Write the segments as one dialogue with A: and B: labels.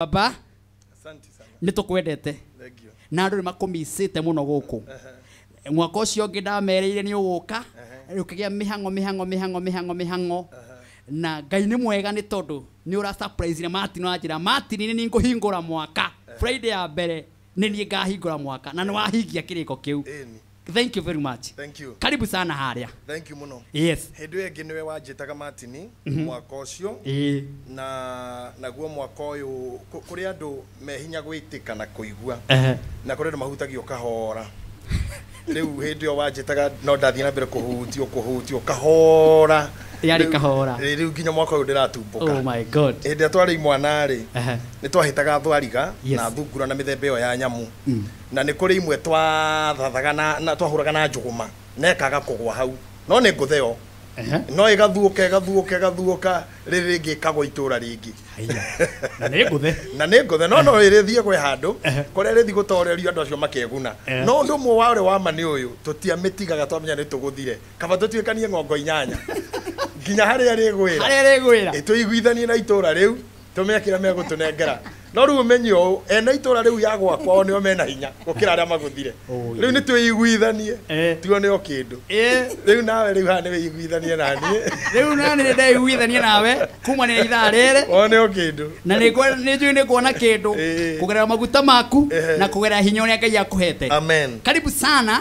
A: Baba.
B: Asante sana.
A: Nĩ tũkwendete.
B: Thank you.
A: Na andũ nĩ makũmicĩte mũno gũkũ. Mwaka ũcio ũngĩ ndamerĩire nĩ ũgũka, ũkĩgĩa mĩhang'o mĩhang'o mĩhang'o mĩhang'o mĩhang'o. Na Ngai nĩ mwega nĩ tondũ nĩ ũra surprise na Martin wanjĩra Martin nĩ ngũhingũra mwaka. Friday ya mbere nĩ niĩ ngahingũra mwaka na nĩ wahingia kĩrĩko kĩu.
B: Ĩni.
A: Thank you very much.
B: Thank you.
A: Karibu sana harĩa.
B: Thank you muno.
A: Yes.
B: Hĩndĩ ĩyo ĩngĩ nĩwe wanjĩtaga Martin mwaka ũcio.
A: Ĩĩ.
B: Na naguo mwaka ũyũ kũrĩ andũ me hinya gwĩtĩka na kũigua. Na kũrĩ andũ mahutagio kahora. Rĩu hĩndĩ ĩyo wanjĩtaga no ndathiĩ na mbere kũhutio kũhutio kahora.
A: Yarĩ kahora.
B: Rĩu nginya mwaka ũyũ ndĩratumbũka.
A: Oh my God.
B: Hĩndĩ ĩrĩa twarĩ imwana rĩ, nĩ twahĩtaga thwariga
A: Yes.
B: na thungura na mĩthemba ĩyo ya nyamũ. Na nĩ kũrĩ imwe twathathaga na twahũraga na njũgũma na ĩkaga kũgwa hau. No nĩ ngũtheo. No ĩgathuũka ĩgathuũka ĩgathuũka rĩrĩ rĩngĩ ĩkagwa itũra rĩngĩ.
A: Haiya. Na nĩ ngũthe.
B: Na nĩ ngũthe no no ĩrĩthiĩ kwĩ handũ kũrĩa ĩrĩthiĩ gũtorerio andũ acio makeguna. No ũndũ ũmwe wa ũrĩa wa ma nĩ ũyũ, tũtiamĩtigaga twamenya nĩ tũgũthire. Kaba tũtuĩkanie ng'ongo inyanya. Nginya harĩa rĩgwĩra.
A: Harĩa rĩgwĩra.
B: Ĩtũiguithanie na itũra rĩu, tũmekĩra megũtũnengera. No rĩu ũmenye ũũ, ene itũra rĩu ya gwakwa o nĩo mena hinya gũkĩra arĩa magũthire. Rĩu nĩ twĩiguithanie, tuone o kĩndũ. Rĩu nawe rĩu haha nĩ wĩiguithanie na niĩ.
A: Rĩu na nĩ ndeiguithania nawe kuma nĩ ithaa rĩrĩ.
B: One o kĩndũ.
A: Na nĩ njũĩ nĩ nguona kĩndũ kũgerera maguta maku na kũgerera hinya ũrĩa Ngai akũhete.
B: Amen.
A: Karibu sana.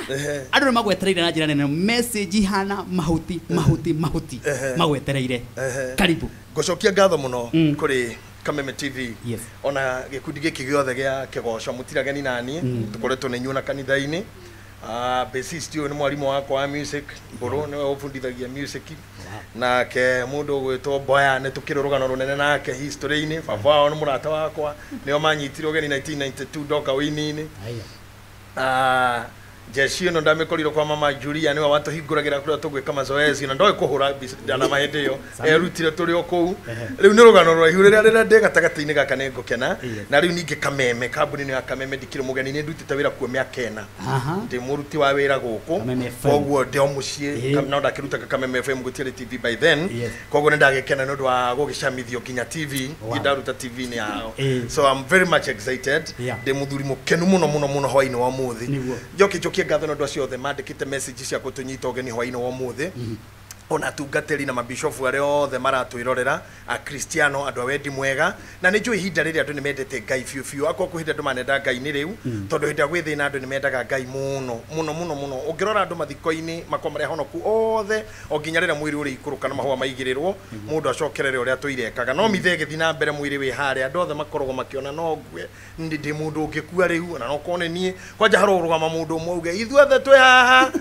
A: Andũ nĩ magwetereire na njĩra nene message hana mahuti mahuti mahuti magwetereire. Karibu.
B: Ngũcokia ngatho mũno kũrĩ Kameme TV.
A: Yes.
B: Ona gĩkundi gĩkĩ gĩothe gĩa kĩgoco mũtirageni nani tũkoretwo nĩ inyuĩ na kanitha-inĩ. Bassist ũyũ nĩ mwarimũ wakwa wa music, Mbũrũ nĩwe ũbundithagia music. Nake mũndũ ũgwĩtwo Mboya nĩ tũkĩrĩ rũgano rũnene nake history-inĩ. Baba wao nĩ mũrata wakwa, nĩo manyitire ũgeni 1992 ndoka wĩini-inĩ. Jeshi ĩno ndamĩkorire kwa mama Julia nĩwe watũhingũragĩra kũrĩa tũgwĩka mazoezi na ndoĩ kũhũra ndana mahĩndĩ ĩyo erutire tũrĩ o kũu. Rĩu nĩ rũgano rũraihu rĩrĩa rĩrĩa ndĩ gatagatĩ-inĩ gaka nĩ ngũkena. Na rĩu ningĩ Kameme, kambuni ĩno ya Kameme ndikĩrĩ mũgeni, nĩ ndutĩte wĩra kuo mĩaka ĩna. Ndĩ mũruti wa wĩra gũkũ, koguo ndĩ o mũciĩ, no ndakĩrutaga Kameme FM gũtiarĩ TV by then. Koguo nĩ ndagĩkena nĩ ũndũ wa gũgĩcamithio nginya TV, ndaruta TV-inĩ yao. So I'm very much excited. Ndĩ mũthuri mũkenu mũno mũno mũno hwaĩ-inĩ wa ũmũthĩ. Njoke njokie ngatho nĩ ũndũ acio othe mandĩkĩte message cia gũtũnyita ũgeni hwaĩ-inĩ wa ũmũthĩ. Ona atungatĩri na mabishofu arĩa othe maratwĩrorera, akristiano, andũ a wendi mwega. Na nĩ njũĩ ihinda rĩrĩ andũ nĩ mendete Ngai biũ biũ. Akorwo kwĩ hĩndĩ andũ manenda Ngai nĩ rĩu, tondũ hĩndĩ ĩrĩa gwĩ thĩna andũ nĩ mendaga Ngai mũno mũno mũno mũno. Ũngĩrora andũ mathiko-inĩ makorwo marĩ ahonoku othe, o nginya rĩrĩa mwĩrĩ ũrĩ ikũrũka na mahũa maigĩrĩrwo, mũndũ acokerere ũrĩa atũire ekaga. No mithe ĩgĩthiĩ na mbere mwĩrĩ wĩ harĩa, andũ othe makoragwo makĩona no ngue, ndĩ mũndũ ũngĩkua rĩu, na no korwo nĩ niĩ. Kwanja harorũgama mũndũ ũmwe auge ithuothe twĩ haha,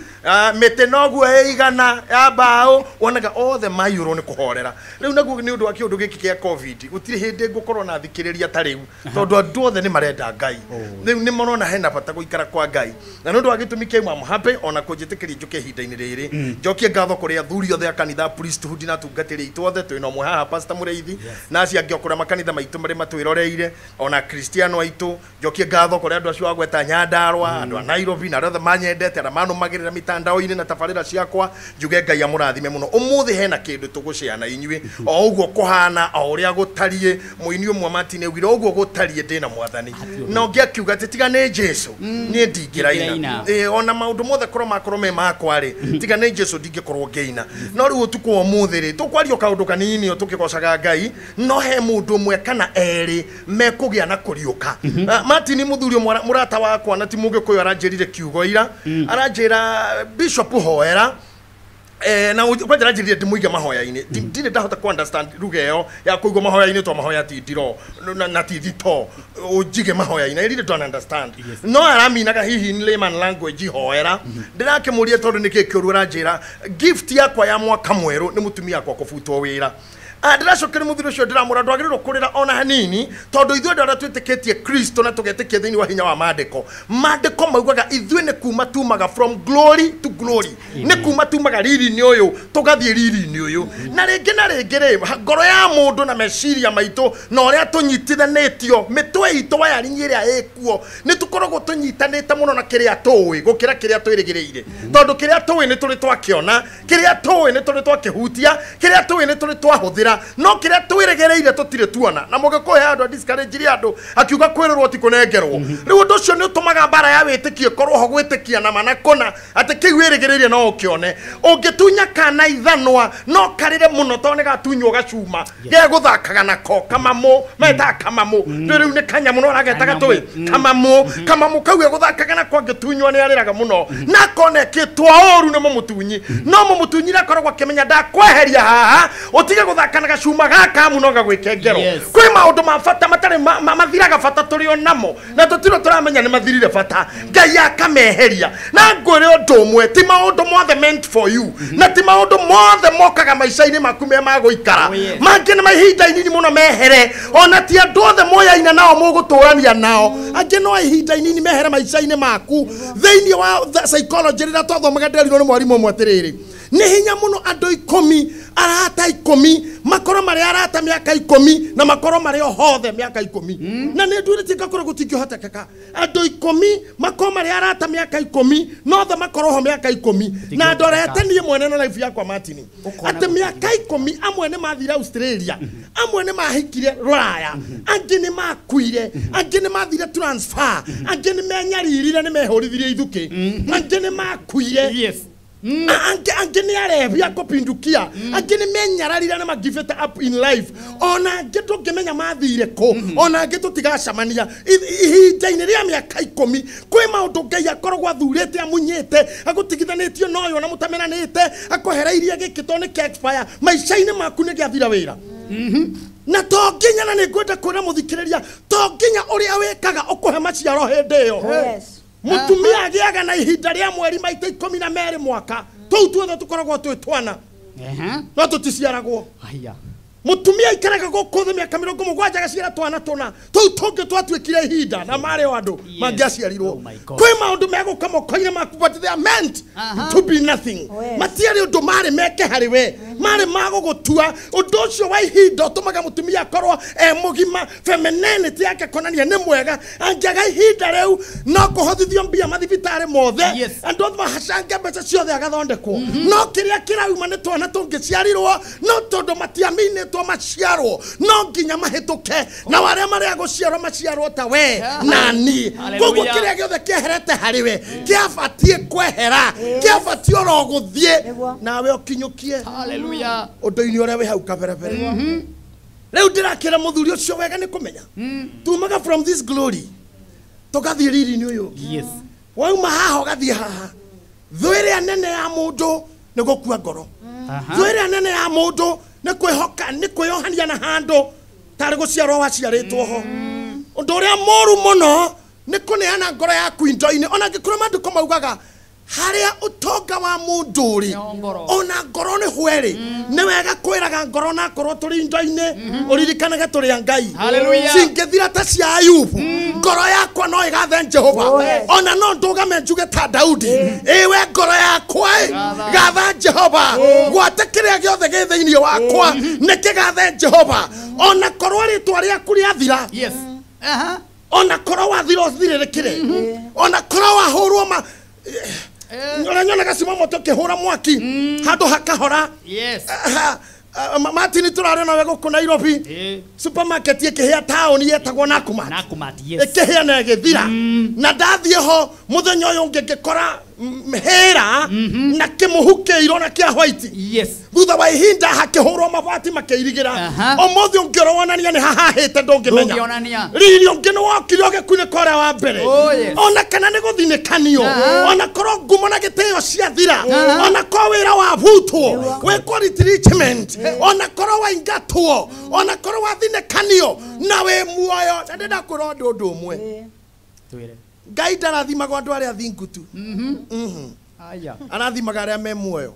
B: mĩtĩ noguo ĩigana ya mbaũ, wonaga othe maiyũrwo nĩ kũhorera. Rĩu naguo nĩ ũndũ wa kĩũndũ gĩkĩ kĩa COVID, gũtirĩ hĩndĩ ngũkorwo na thikĩrĩria ta rĩu, tondũ andũ othe nĩ marenda Ngai. Rĩu nĩ marona hena bata gũikara kwa Ngai. Na nĩ ũndũ wa gĩtũmi kĩu I'm happy ona kũnjĩtĩkĩria njũke ihinda-inĩ rĩrĩ. Njokie ngatho kũrĩ athuri othe a kanitha, priesthood na atungatĩri aitũ othe, twĩna ũmwe haha Pastor Mũrĩithi, na acio angĩ o kũrĩa makanitha maitũ marĩa matwĩroreire, ona Kristiano aitũ. Njokie ngatho kũrĩ andũ acio agweta Nyandarua, andũ a Nairobi na arĩa othe manyendete, arĩa manũmagĩrĩra mitandao-inĩ na tabarĩra ciakwa. Njuge Ngai amũrathime mũno. Ũmũthĩ hena kĩndũ tũgũceana inyuĩ, o ũguo kũhana, o ũrĩa gũtariĩ. Mũini ũmwe Martin augire ũguo gũtariĩ ndĩna mwathani. Na ũngĩ akiuga atĩ tiga nĩ Jesũ niĩ ndingĩraina. Ona maũndũ mothe korwo makorwo me makwa rĩ, tiga nĩ Jesũ ndingĩkorwo ngĩina. No rĩu ũtukũ wa ũmũthĩ rĩ, tũkwaria kaũndũ kanini o tũkĩgocaga Ngai, no he mũndũ ũmwe kana erĩ mekũgĩa na kũriũka. Martin mũthuri ũmwe mũrata wakwa na ti mũgĩkũyũ aranjĩrire kiugo ira, aranjĩra Bishop hoera. Na kwanja aranjĩrire ndĩmũige mahoya-inĩ. Ndirĩ ndahota ku understand ruga ĩyo ya kũigwo mahoya-inĩ, to mahoya ti ndiro na ti thito, ũnjige mahoya-inĩ. I really don't understand. No araminaga hihi in layman language hoera. Ndĩrakĩmũria tondũ nĩkĩ kĩũru, aranjĩra gift yakwa ya mwaka mwerũ nĩ mũtumia wakwa kũbutwo wĩra. Ndĩracokeria mũthuri ũcio ndĩramwĩra ndwagĩrĩirwo kũrĩra ona hanini, tondũ ithuĩ andũ arĩa twĩtĩkĩtie Kristo na tũgetĩkia thĩinĩ wa hinya wa maandĩko, maandĩko maugaga ithuĩ nĩ kuma tumaga from glory to glory, nĩ kuma tumaga riri-inĩ ũyũ tũgathiĩ riri-inĩ ũyũ. Na rĩngĩ na rĩngĩ rĩ, ngoro ya mũndũ na meciria maitũ na ũrĩa tũnyitithanĩtio, mĩtwe itũ wayarinyi ĩrĩa ĩkuo, nĩ tũkoragwo tũnyitanĩte mũno na kĩrĩa tũĩ gũkĩra kĩrĩa twĩrĩgĩrĩire. Tondũ kĩrĩa tũĩ nĩ tũrĩ twakĩona, kĩrĩa tũĩ nĩ tũrĩ twakĩhutia, kĩrĩa tũĩ nĩ tũrĩ twahũthĩra. njĩra no kĩrĩa twĩrĩgĩrĩire tũtirĩ tuona na mũgĩkũhe andũ discourage andũ akiuga kwĩrĩrwo ti kũnengerwo rĩu ũndũ ũcio nĩ ũtũmaga mbara ya wĩtĩkio ĩkorwo ho gwĩtĩkia na mana kũna atĩ kĩu wĩrĩgĩrĩire no ũkĩone ũngĩtunya kana ithanwa no karĩre mũno tondũ nĩ gatunywo gacuma gegũthakaga nako kamamu metaga kamamu rĩu nĩ kanyamũ no aragetaga tũĩ kamamu kamamu kau egũthakaga nako angĩtunywo nĩ arĩraga mũno na akona ekĩtwo ũru nĩ mũmũtunyi no mũmũtunyi akoragwo akĩmenya ndakweheria haha ũtige gũthaka na gacuma gaka amu no gagwĩke ngero kwĩ maũndũ ma bata matarĩ mathiraga bata tũrĩ o namo na tũtirĩ tũramenya nĩ mathirire bata Ngai akameheria na ngwĩre ũndũ ũmwe ti maũndũ mothe meant for you na ti maũndũ mothe mokaga maica-inĩ maku me ma gũikara mangĩ nĩ ma ihinda inini mũno mehere ona ti andũ othe moyaina nao mũgũtũrania nao angĩ no ihinda inini mehere maica-inĩ maku thĩinĩ wa psychology rĩrĩa twathomaga nderirwo nĩ mwarimũ ũmwe atĩrĩrĩ nĩ hinya mũno andũ 10 arata 10 makorwo marĩ arata mĩaka 10 na makorwo marĩ o hothe mĩaka 10 na nĩ nduĩrĩtie ngakorwo gũtingĩhotekeka andũ 10 makorwo marĩ arata mĩaka 10 no othe makorwo ho mĩaka 10 na ndorete niĩ mwene na life yakwa Martin atĩ mĩaka 10 amwe nĩ mathire Australia amwe nĩ mahikire Rũraya angĩ nĩ makuire angĩ nĩ mathire transfer angĩ nĩ menyaririre nĩ mehũrithirie ithukĩ angĩ nĩ makuire
A: yes
B: angĩ nĩ arebi akũpindukia angĩ nĩ menyararire na ma-give it up in life ona angĩ tũngĩmenya mathire kũ ona angĩ tũtigacemania ihinda-inĩ rĩa mĩaka 10 kwĩ maũndũ Ngai akoragwo athurĩte amunyĩte agũtigithanĩtio na ũyũ na mũtamenanĩte akwehereirie gĩkĩ tondũ nĩ kĩa expire maica-inĩ maku nĩ gĩathira wĩra na to nginya na nĩ ngwenda kwĩra mũthikĩrĩria to nginya ũrĩa wĩkaga ũkũhe maciaro hĩndĩ ĩyo mutumia agĩaga na ihinda rĩa mweri maita 12 mwaka tũu tuothe tũkoragwo twĩ twana no tũticiaragwo mutumia aikaraga gũkũ thĩ mĩaka 70 agaciara twana tũna tũu tũngĩ twatuĩkire ihinda na marĩ o andũ mangĩaciarirwo kwĩ maũndũ megũka moko-inĩ maku but they are meant to be nothing matiarĩ ũndũ marĩ meke harĩ we marĩ ma gũgũtua ũndũ ũcio wa ihinda ũtũmaga mũtumia akorwo e mũgima femininity yake konania nĩ mwega angĩaga ihinda rĩu no kũhothithio mbia mathibitarĩ mothe andũ othe mahacange mbeca ciothe agathondekwo no kĩrĩa kĩrauma nĩ twana tũngĩciarirwo no tondũ matiaminĩtwo maciarwo no nginya mahĩtũke na arĩa marĩa gũciarwo maciarwo ta we na niĩ koguo kĩrĩa gĩothe kĩeherete harĩ we kĩabatiĩ kwehera kĩabatiĩ oro gũthiĩ nawe ũkinyũkie
A: haleluya
B: ũndũ-inĩ ũrĩa wĩ hau kaberebere rĩu ndĩrakĩra mũthuri ũcio wega nĩ kũmenya tumaga from this glory tũgathiĩ riri-inĩ ũyũ
A: yes
B: wauma haha ũgathiĩ haha thũ ĩrĩa nene ya mũndũ nĩ gũkua ngoro thũ ĩrĩa nene ya mũndũ nĩ kwĩhoka nĩ kwĩyohania na handũ tarĩ gũciarwo waciarĩtwo ho ũndũ ũrĩa mũru mũno nĩ kũneana ngoro yaku indo-inĩ ona angĩkorwo maandĩko maugaga harĩa ũtonga wa mũndũ ũrĩ ona ngoro nĩ hwerĩ nĩ wega kwĩraga ngoro na akorwo tũrĩ indo-inĩ ũririkanage tũrĩ a Ngai cingĩthira ta cia Ayubu ngoro yakwa no ĩgathe Jehova ona no ndũgame njuge ta Daudi ĩwe ngoro yakwa gatha Jehova gwate kĩrĩa gĩothe gĩ thĩinĩ wakwa nĩ kĩgathe Jehova ona korwo rĩtwa rĩaku rĩathira ona korwo wathira ũthirĩrĩkĩre ona korwo wahũrwo ma ũrĩa nyonaga cima moto ũkĩhũra mwaki handũ hakahora Martin tũrarĩ nawe gũkũ Nairobi supermarket ĩkĩhĩa taũni yetagwo Nakumatt ĩkĩhĩa na ĩgĩthira na ndathiĩ ho mũthenya ũyũ ũngĩ ngĩkora hĩra na kĩmũhu kĩirũ na kĩa white thutha wa ihinda hakĩhũrwo mabati makĩirigĩra ũmũthĩ ũngĩorwo wonania nĩ hahahĩte ndũngĩmenya riri ũngĩ nĩ wokire ũgĩkunĩka ũrĩa wa mbere ona kana nĩ gũthinĩkanio ona korwo ngumo na gĩtĩo ciathira ona korwo wĩra wabutwo wĩkwo retrenchment ona korwo waingatwo ona korwo wathinĩkanio na wĩ muoyo na ndĩrenda kwĩra ũndũ ũmwe Ngai ndarathimaga andũ arĩa athingu tu arathimaga arĩa me muoyo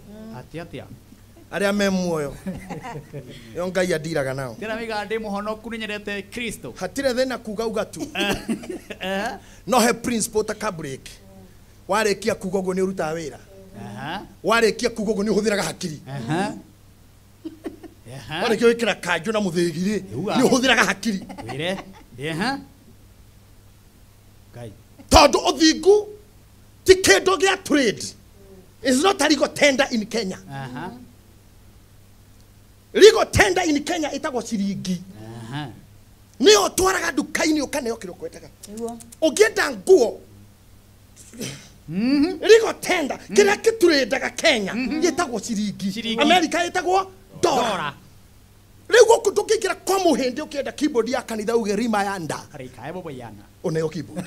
B: arĩa me muoyo nĩo Ngai andiraga nao
A: ndĩramiga ndĩ mũhonoku nĩnyendete Kristo
B: hatirĩ thĩna kuga uga tu no he principle ta ka break warĩkia kuga ũguo nĩ ũrutaga wĩra warĩkia kuga ũguo nĩ ũhũthĩraga hakiri warĩkia gwĩkĩra kanjũ na mũthĩgi rĩ nĩ ũhũthĩraga hakiri tondũ ũthingu ti kĩndũ gĩa trade is not a legal tender in Kenya. Legal tender in Kenya ĩtagwo ciringi. Nĩyo ũtwaraga nduka-inĩ ũkaneo kĩrĩa ũkwendaga. Ũngĩenda nguo legal tender kĩrĩa kĩtũrĩndaga Kenya gĩtagwo ciringi. America ĩtagwo dollar. Rĩu gũkũ ndũngĩingĩra kwa mũhĩndĩ ũkĩenda keyboard ya kanitha uge rima ya nda. Ũneo keyboard.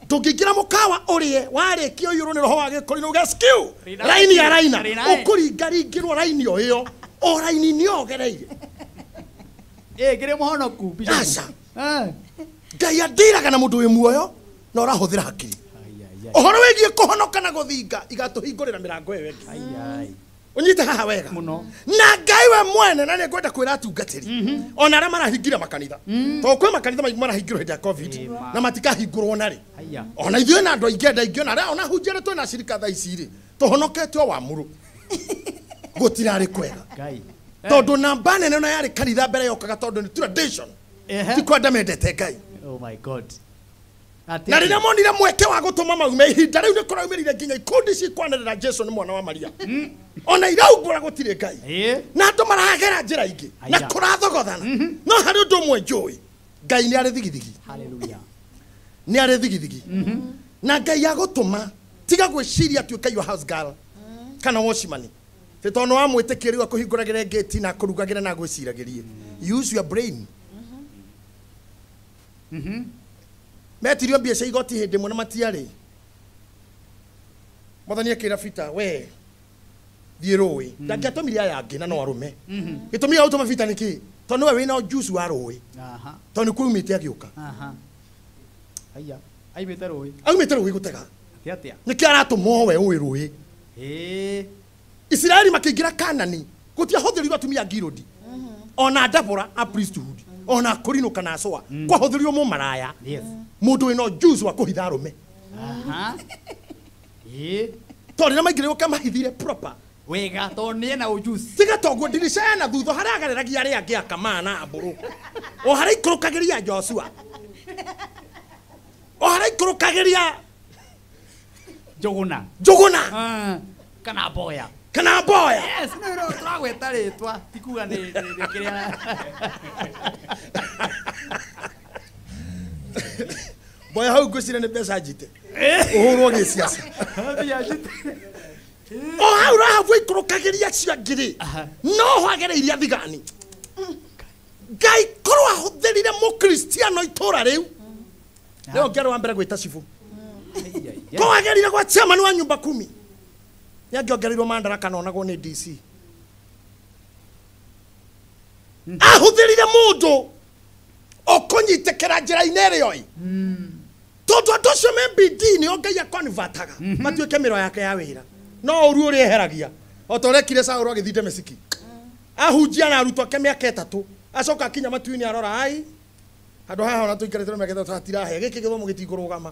B: Ndũngĩingĩra mũkawa ũrĩe warĩkia ũiyũrwo nĩ roho wa gĩkũrinũ uge skew raini ya raina ũkũringaringĩrwo raini o ĩyo o raini nĩ ũgereire.
A: Ngĩrĩ mũhonoku
B: Aca. Ngai andĩraga na mũndũ wĩ muoyo na ũrahũthĩra hakiri. Ũhoro wĩgiĩ kũhonoka na gũthinga igatũhingũrĩra mĩrango ĩyo ĩngĩ. Ũnyite haha wega
A: mũno.
B: Na Ngai we mwene na nĩngwenda kwĩra atungatĩri ona arĩa marahingire makanitha tondũ kwĩ makanitha maingĩ marahingirwo hĩndĩ ya COVID na matikahingũrwo narĩ. Ona ithuĩ na andũ aingĩ enda aingĩ ona arĩa ona hunjia arĩa twĩna cirika thaa ici rĩ tũhonokete o wa mũrũ gũtirarĩ kwega tondũ namba nene ona yarĩ kanitha mbere yokaga tondũ nĩ tradition ti kwenda mendete Ngai.
A: Oh my God.
B: Na rĩrĩa monire mweke wa gũtũma maume ihinda rĩu nĩ kũraumĩrire nginya ikundi cikwanĩrĩra Jesu nĩ mwana wa Maria. Ona iraumbũra gũtirĩ Ngai. Na andũ maragera njĩra ingĩ na kũrathogothana. No harĩ ũndũ ũmwe njũĩ, Ngai nĩ arĩ thigithigi.
A: Hallelujah.
B: Nĩ arĩ thigithigi. Na Ngai agũtũma tiga gwĩciria atuĩke your house girl kana watchman. Tĩ tondũ wamwĩtĩkia rĩu akũhingũragĩre gate na akũrugagĩre na agwĩciragĩrie. Use your brain. Metirio mbia cia igoti hĩndĩ ĩmwe na matiarĩ. Mwathani akĩra Peter, we thiĩ rũĩ. Ndangĩatũmire aya angĩ na no arũme. Gĩtũmi gĩa gũtũma Peter nĩ kĩĩ? Tondũ nĩwe wĩna ũjuici wa rũĩ. Tondũ nĩkuo aumĩte agĩũka.
A: Aumĩte rũĩ.
B: Aumĩte rũĩ gũtega. Nĩkĩo aratũmwo we ũĩ rũĩ. Isiraeli makĩingĩra Kanani gũtiahũthĩrirwo atumia a Ngirodi ona Debora a priesthood ona Korino kana Soa kwahũthĩrirwo mũmaraya mũndũ wĩna ũjuici wa kũhitha arũme. Tondũ rĩrĩa maingĩrire gũka mahithire proper
A: wega tondũ nĩ ena ũjuici.
B: Tiga toguo ndirica ena thutha harĩa agereragia arĩa angĩ akamaa na mbũrũ o harĩa ikũrũkagĩria Joshua o harĩa ikũrũkagĩria
A: Njũgũna
B: Njũgũna
A: kana Mboya.
B: Kana Mboya.
A: Yes, no tũragweta rĩtwa ti kuga nĩ kĩrĩa.
B: Mboya hau ngwĩciria nĩ mbeca njite ũhũrwo gĩciaca. O hau Rahabu aikũrũkagĩria acio angĩ rĩ no ho agereirie athigani. Ngai korwo ahũthĩrire mũkristiano itũra rĩu nĩwe ũngĩarĩ wa mbere gwĩta cibũ. Korwo agerire gwa chairman wa nyumba kumi nĩangĩongereirwo mandaraka na onagwo nĩ DC. Ahũthĩrire mũndũ ũkũnyitĩkĩra njĩra-inĩ ĩrĩa oĩ. Tondũ andũ acio me bidii nĩo Ngai akonvataga matuĩke mĩro yake ya wĩra. No ũru ũrĩa eheragia o ta ũrĩa ekire Saũlũ agĩthiĩ Dameski. Ahunjia na arutwo ake mĩaka 3 acoka akinya matu-inĩ arora ai handũ haha ona tũikarĩte mĩaka 3 hatirahe gĩkĩ gĩthomo gĩtikũrũgama.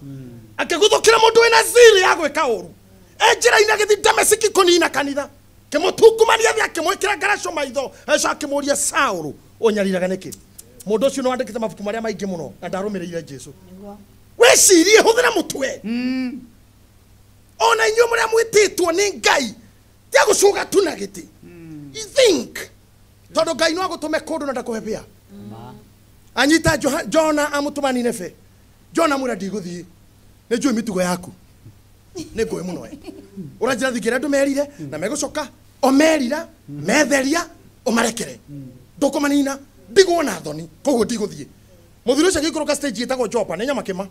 B: Akĩguthũkĩra mũndũ wĩna zili ya gwĩka ũru. Njĩra-inĩ agĩthiĩ Dameski kũnina kanitha kĩmũtungumania thĩ akĩmwĩkĩra ngaraco maitho acoka akĩmũũria Saũlũ ũnyariraga nĩkĩ. Mũndũ ũcio nĩ wandĩkĩte mabuku marĩa maingĩ mũno na ndarũmĩrĩire Jesũ. Wĩcirie hũthĩra mũtwe. Ona inyuĩ mũrĩa mwĩtĩtwo nĩ Ngai tia gũcũga tu na gĩtĩ. You think tondũ Ngai no agũtũme kũndũ na ndakũhe mbĩa. Anyita Jona amũtũma Nineve. Jona amwĩra ndigũthiĩ nĩ njũĩ mĩtugo yaku nĩ ngũĩ mũno we. Ũranjĩra thingĩra andũ merire na megũcoka o merira metheria ũmarekere ndũkũmanina ndigwo na thoni koguo ndigũthiĩ. Mũthuri ũcio agĩikũrũka stage ĩtagwo Jopa nĩ Nyamakĩma.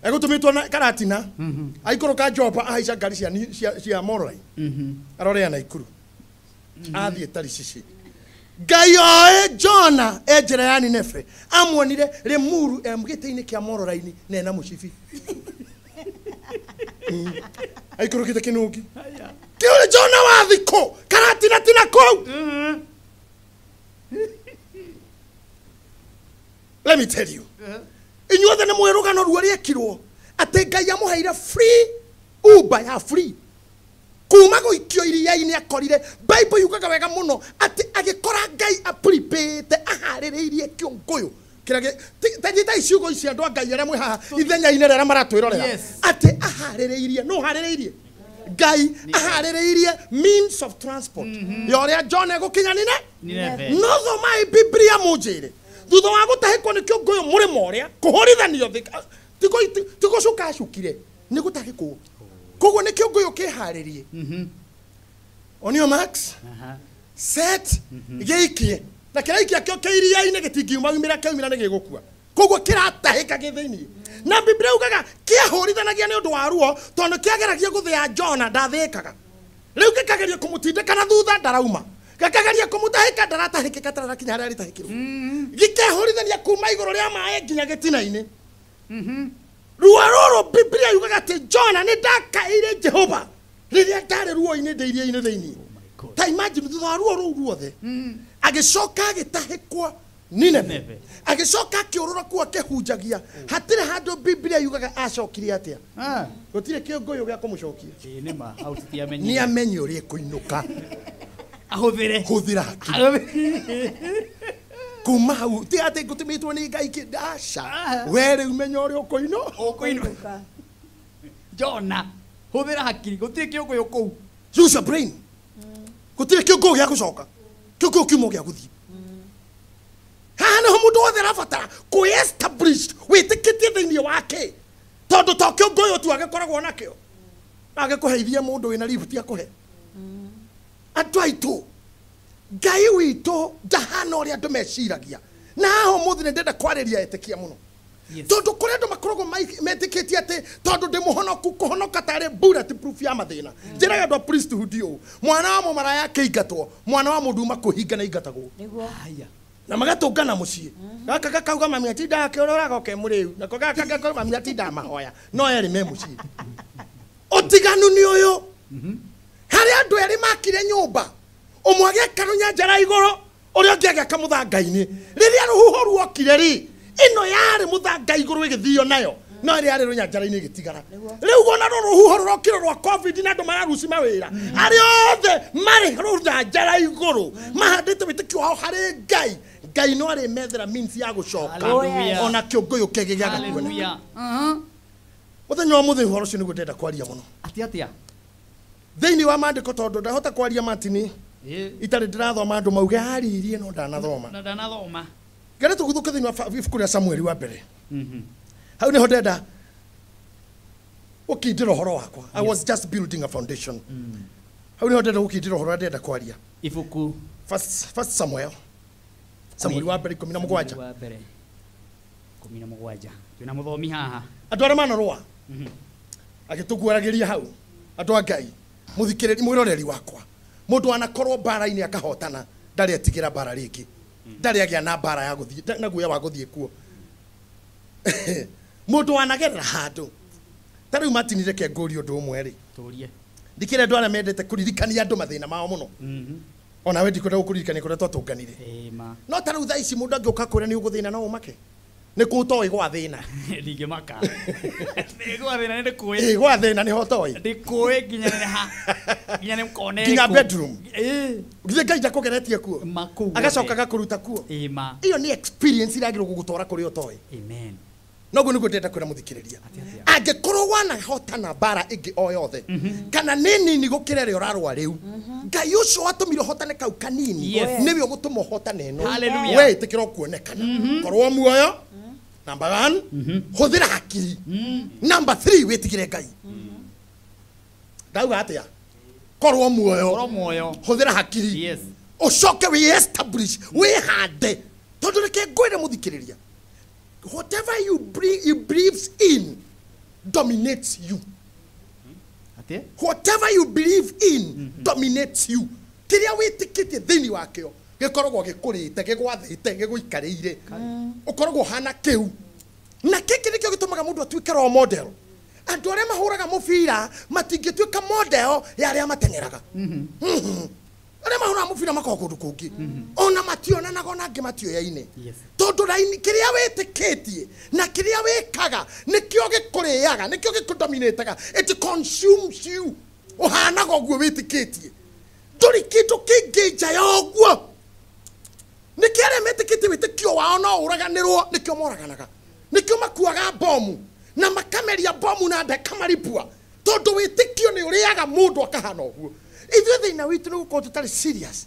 B: Egũtũmĩtwo na Karatina aikũrũka Jopa ahaica ngari cia Mororai arorea Naikuru athiĩ Tarishishi. Ngai oĩ Jona e njĩra ya Nineve amuonire Limuru e gĩtĩ-inĩ kĩa Mororaini na ena mũcibi. Aikũrũkĩte kĩnũngi. Kĩũrĩ Jona wa thikũ Karatina tina kũu. Let me tell you. Inyuothe nĩ mũĩ rũgano ruo rĩekirwo atĩ Ngai amũheire free Uber ya free kuma gũikio iria-inĩ akorire. Bible yugaga wega mũno atĩ agĩkora Ngai apripĩte aharĩrĩirie kĩũngũyũ kĩrĩa tanyitai ciugo ici andũ a Ngai arĩa mwĩ haha ithenya-inĩ rĩrĩa maratwĩrorera atĩ aharĩrĩirie. No harĩrĩirie Ngai aharĩrĩirie means of transport ya ũrĩa John egũkinya
A: Nineve.
B: no thomai Biblia mũnjĩre thutha wa gũtahĩkwo nĩ kĩũngũyũ mũrĩmo ũrĩa kũhũrithanio thĩ ti gũcuka acukire nĩ gũtahĩkwo koguo nĩ kĩũngũyũ kĩharĩrie onio max set gĩikie na kĩraikia kĩo kĩ iria-inĩ gĩtingiumaumĩra kĩaumĩra nĩ gĩgũkua koguo kĩratahĩka gĩ thĩiniĩ na Biblia ugaga kĩahũrithanagia nĩ ũndũ wa ruo tondũ kĩageragia gũthĩa Jona ndathĩĩkaga rĩu gĩkageria kũmũtindĩka na thutha ndarauma gĩkageria kũmũtahĩka ndaratahĩkĩka tararakinya harĩa arĩtahĩkĩrwo gĩkehũrithania kuma igũrũ rĩa maĩ nginya gĩtina-inĩ ruo rũrũ Biblia yugaga atĩ Jona nĩ ndakaĩire Jehova rĩrĩa ndarĩ ruo-inĩ ndĩ iria-inĩ thĩiniĩ ta imagine thutha wa ruo rũu ruothe agĩcoka agĩtahĩkwo Nineve agĩcoka akĩũrũra kuo akĩhunjagia hatirĩ handũ Biblia yugaga acokire atĩa gũtirĩ kĩũngũyũ gĩa kũmũcokia
A: Ĩĩ nĩ ma hau tũtiamenyire.
B: nĩ amenye ũrĩa ekũinũka
A: ahũthĩre
B: hũthĩra hakiri kuma hau ti atĩ ngũtũmĩtwo nĩ Ngai kĩ aca we rĩu menya ũrĩa ũkũinũka
A: Jona hũthĩra hakiri gũtirĩ kĩũngũyũ kũu
B: use your brain gũtirĩ kĩũngũyũ gĩa gũcoka kĩũngũyũ kiuma gĩa gũthiĩ haha nĩho mũndũ wothe arabatara kwĩ-establish wĩtĩkĩtie thĩiniĩ wake tondũ to kĩũngũyũ tu agĩkoragwo nakĩo agĩkũheithia mũndũ wĩna lift akũhe andũ aitũ Ngai witũ ndahana ũrĩa andũ meciragia na haha ũmũthĩ nĩ ndĩrenda kwarĩria etĩkia mũno tondũ kũrĩ andũ makoragwo metĩkĩtie atĩ tondũ ndĩ mũhonoku kũhonoka tarĩ bullet proof ya mathĩna njĩraga andũ a priesthood ũũ mwana wa mũmaraya akĩingatwo mwana wa mũndũ uma kũhinga na ingatagwo na magatũngana mũciĩ gaka gakauga mami atindaga akĩũrũraga oke mũrĩu nako gaka gakauga mami atindaga mahoya no erĩ me mũciĩ ũtiganu nĩ ũyũ harĩ andũ erĩ makire nyũmba ũmwe agĩaka rũnyanjara igũrũ ũrĩa ũngĩ agĩaka mũthanga-inĩ rĩrĩa rũhuho ruokire rĩ ĩno yarĩ mũthanga igũrũ ĩgĩthio nayo no ĩrĩa yarĩ rũnyanjara-inĩ ĩgĩtigara rĩu wona rũrũ rũhuho rũrokire rwa covid na andũ mararuci mawĩra arĩa othe marĩ rũnyanjara igũrũ mahandĩte wĩtĩkio wao harĩ Ngai Ngai no arĩmethera means ya gũcoka ona kĩũngũyũ kĩngĩ gĩaga kuoneka mũthenya wa mũthĩ ũhoro ũcio nĩguo ndĩrenda kwaria mũno
A: atĩa atĩa
B: thĩinĩ wa maandĩko tondũ ndahota kwaria Martin itarĩ ndĩrathoma andũ mauge aririe no ndanathoma ngere tũguthũke thĩinĩ wa ibuku rĩa Samueli wa mbere hau nĩho ndĩrenda gũkindĩra ũhoro wakwa I was just building a foundation hau nĩho ndĩrenda gũkindĩra ũhoro ũrĩa ndĩrenda kwaria
A: ibuku
B: first Samuel Samueli wa mbere 17
A: wa mbere 17 twĩna mũthomi haha
B: andũ arĩa manarũa agĩtũguaragĩria hau andũ a Ngai mũthikĩrĩri mwĩroreri wakwa mũndũ anakorwo mbara-inĩ akahotana ndarĩ etigĩra mbara rĩngĩ ndarĩ agĩa na mbara ya gũthiĩ na guoya wa gũthiĩ kuo mũndũ anagerera handũ ta rĩu Martin reke ngũrie ũndũ ũmwe rĩ
A: tũrie
B: ndikĩrĩ andũ arĩa mendete kũririkania andũ mathĩna mao mũno onawe ndikwenda gũkũririkania kũrĩa twatũnganire no ta rĩu thaa ici mũndũ angĩũka kwĩra nĩ ũgũthĩna no ũmake nĩ kũ ũtoĩ gwa thĩna
A: ndingĩmaka gwa thĩna nĩ ndĩkũĩ
B: ĩ gwa thĩna nĩho ũtoĩ
A: ndĩkũĩ nginya nĩ ha nginya nĩ kona
B: nginya bedroom githĩ Ngai ndakũgeretie kuo agacoka agakũruta kuo ĩyo nĩ experience iragĩrwo gũgũtwara kũrĩa ũtoĩ
A: amen
B: noguo nĩguo ndĩrenda kwĩra mũthikĩrĩria angĩkorwo wanahotana mbara ĩngĩ o yothe kana nĩ nini gũkĩra ĩrĩa ũrarũa rĩu Ngai ũcio watũmire ũhotane kau kanini nĩwe ũgũtũma ũhotane ĩno we ĩtĩkĩra ũkuonekana korwo muoyo number 1 hũthĩra hakiri number 3 wĩtigĩre Ngai ndauga atĩa korwo muoyo hũthĩra hakiri ũcoke wĩ establish wĩhande tondũ reke ngwĩre mũthikĩrĩria whatever you bring, you believes in dominates you. Whatever you believe in dominates you. Kĩrĩa wĩtĩkĩtie thĩinĩ wakĩo gĩkoragwo gĩkũrĩte gĩgwathĩte gĩgũikarĩire ũkoragwo ũhana kĩu na gĩkĩ nĩkĩo gĩtũmaga mũndũ atuĩke role model andũ arĩa mahũraga mũbira matingĩtuĩka model ya arĩa mateng'eraga arĩa mahũraga mũbira makoragwo kũndũ kũngĩ ona mationanaga ona angĩ matioyaine tondũ raini kĩrĩa wĩtĩkĩtie na kĩrĩa wĩkaga nĩkĩo gĩkũrĩaga nĩkĩo gĩkũdominĩtaga it consumes you ũhanaga ũguo wĩtĩkĩtie ndũrĩ kĩndũ kĩngĩ nja ya ũguo nĩkĩo arĩa metĩkĩtie wĩtĩkio wao no ũraganĩrwo nĩkĩo moraganaga nĩkĩo makuaga bomu na makameria bomu na ndakamaripua Tondũ wĩtĩkio nĩ ũrĩaga mũndũ akahana ũguo. Ithuĩ thĩna witũ nĩ gũkorwo tũtarĩ serious